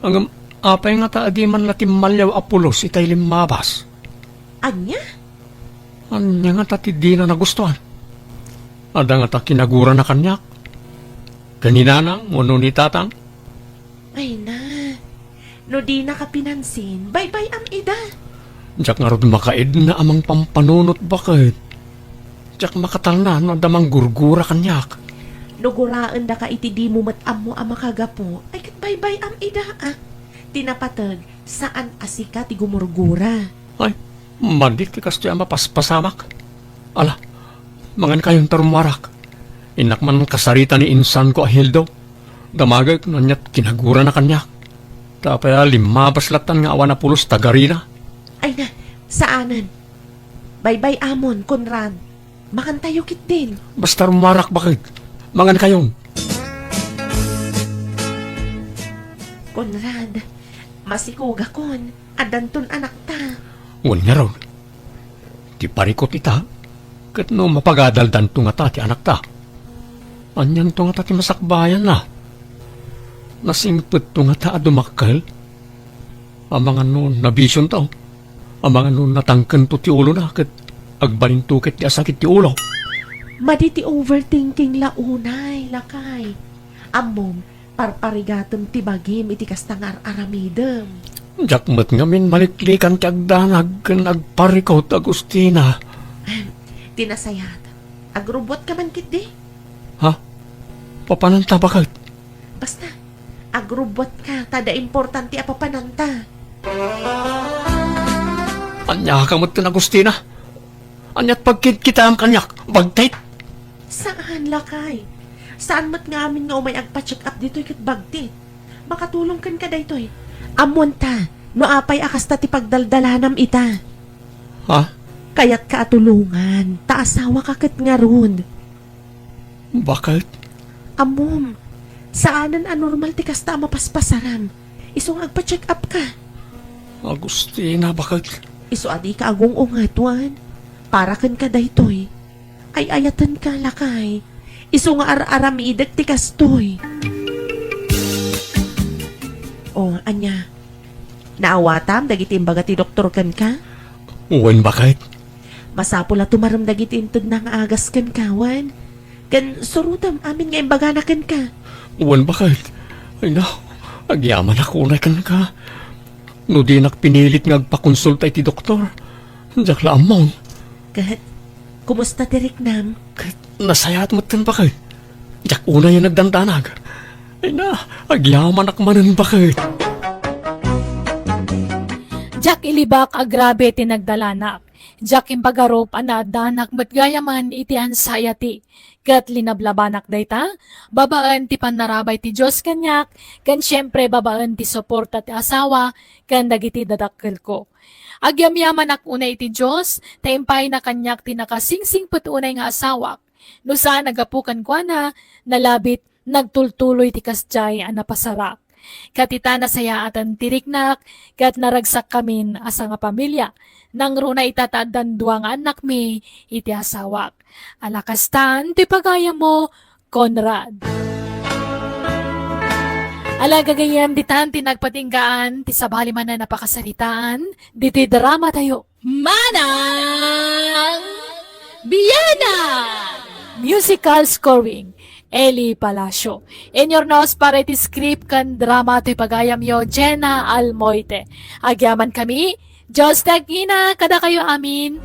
Ngem apay ngata a di man la timmaliaw a pulos itay limmabas? Ania? Ania ngata ti dina nagustuan? Adda ngata kinagurana kaniak? Ken ni Nanang wenno ni Tatang? Ay na, no dinaka pinansin, baybay-am ida. Diak ngarud makaidna a mangpampanunot baket. Diak makatalna no adda manggurgura kaniak. No guraendaka iti dimo met ammo a makagapu, ay ket baybay-am ida, a. Ti napateg, saan a sika ti gumurgura. Ay, madi ti kastoy a mapaspasamak. Ala, mangankayon ta rummuarak. Innak man kasarita ni insanko a Hildo. Damagek no aniat kinagurana kaniak. Ta apay a limmabas lattan nga awan a pulos tagarina. Ay na, saanen. Baybay-amon, Conrad. Mangantayo ketdin. Basta rummuarak baket. Mangankayon. Conrad, masikugakon. Addanton anakta. Wen ngarud, ti parikut ita, ket no mapagadaldanto ngata ti anakta. Anianto ngata ti masakbayanna? Nasingpetto ngata a dumakkel? Amangan no nabisionto? Amangan no natangkento ti ulona ket agbalinto ket ti asakit ti ulo? Madi ti overthinking la unay, lakay. Ammom, Parparigatem ti bagim iti kasta nga ar-aramidem. Diak met ngamin maliklikan ti agdanag ken agparikut, Agustina. Ti nasayaat, agrubbuatka man ketdi. Ha? Papananta, baket? Basta, agrubbuatka, ta adda importante a papananta. Ania ka met ken Agustina? Aniat pagkitkitaem kaniak? Bagtit? Saan, lakay. Saan met nga amin nga umay agpa-check up ditoy ket bagtit. Makatulong kenka daytoy. Ammonta, no apay a kasta ti pagdaldalanam ita. Ha? Kayatka a tulongan, ta asawaka ket ngarud. Baket? Ammom, saanen a normal ti kasta a mapaspasaram. Isu nga agpa-check up ka. Agustina, baket? Isu a dika agung-unget, wen. Para kenka daytoy. Ay-ayatenka, lakay. Isu nga ar-aramidek ti kastoy. O, ania? Naawatam dagiti imbaga ti doktor kenka? Wen, baket. Masapul a tumarem dagiti intedna nga agas kenka, wen? Ken surotem amin nga imbagana kenka. Wen, baket. Ay, na, agyamanak unay kenka. No dinak pinilit nga agpakonsulta iti doktor, diak la ammon. Ket, kumusta ti riknam? Ket, nasayaat metten, baket. Diak unay a nagdandanag. Ay na, agyamanak manen, baket. Diak ilibak a grabe ti nagdalanak. Diak impagarup a naaddanak met gayamen iti ansayati. Ket linablabanak dayta, babaen ti pannarabay ti Dios kaniak, ken siempre babaen ti suporta ti asawa ken dagiti dadakkelko. Agyamyamanak unay iti Dios, ta impayna kaniak ti nakasingsingpet unay nga asawak. No saan a gapu kenkuana, nalabit, nagtultuloy ti kasdiay a napasarak. Ket ita nasayaaten ti riknak, ket naragsakkamin a sangapamilia. Nangruna ita ta addan dua nga annakmi iti asawak. Ala kastan ti pagayammo, Conrad. Ala gagayyem, ditan ti nagpatinggaan ti sabali manen a pakasaritaan ditoy drama tayo. Manang Biyanan! Musical scoring, Eli Palacio. Inyurnos para iti script ken drama toy pagayamyo, Jenna Almoite. Agyaman kami, Dios ti agina kadakayo amin.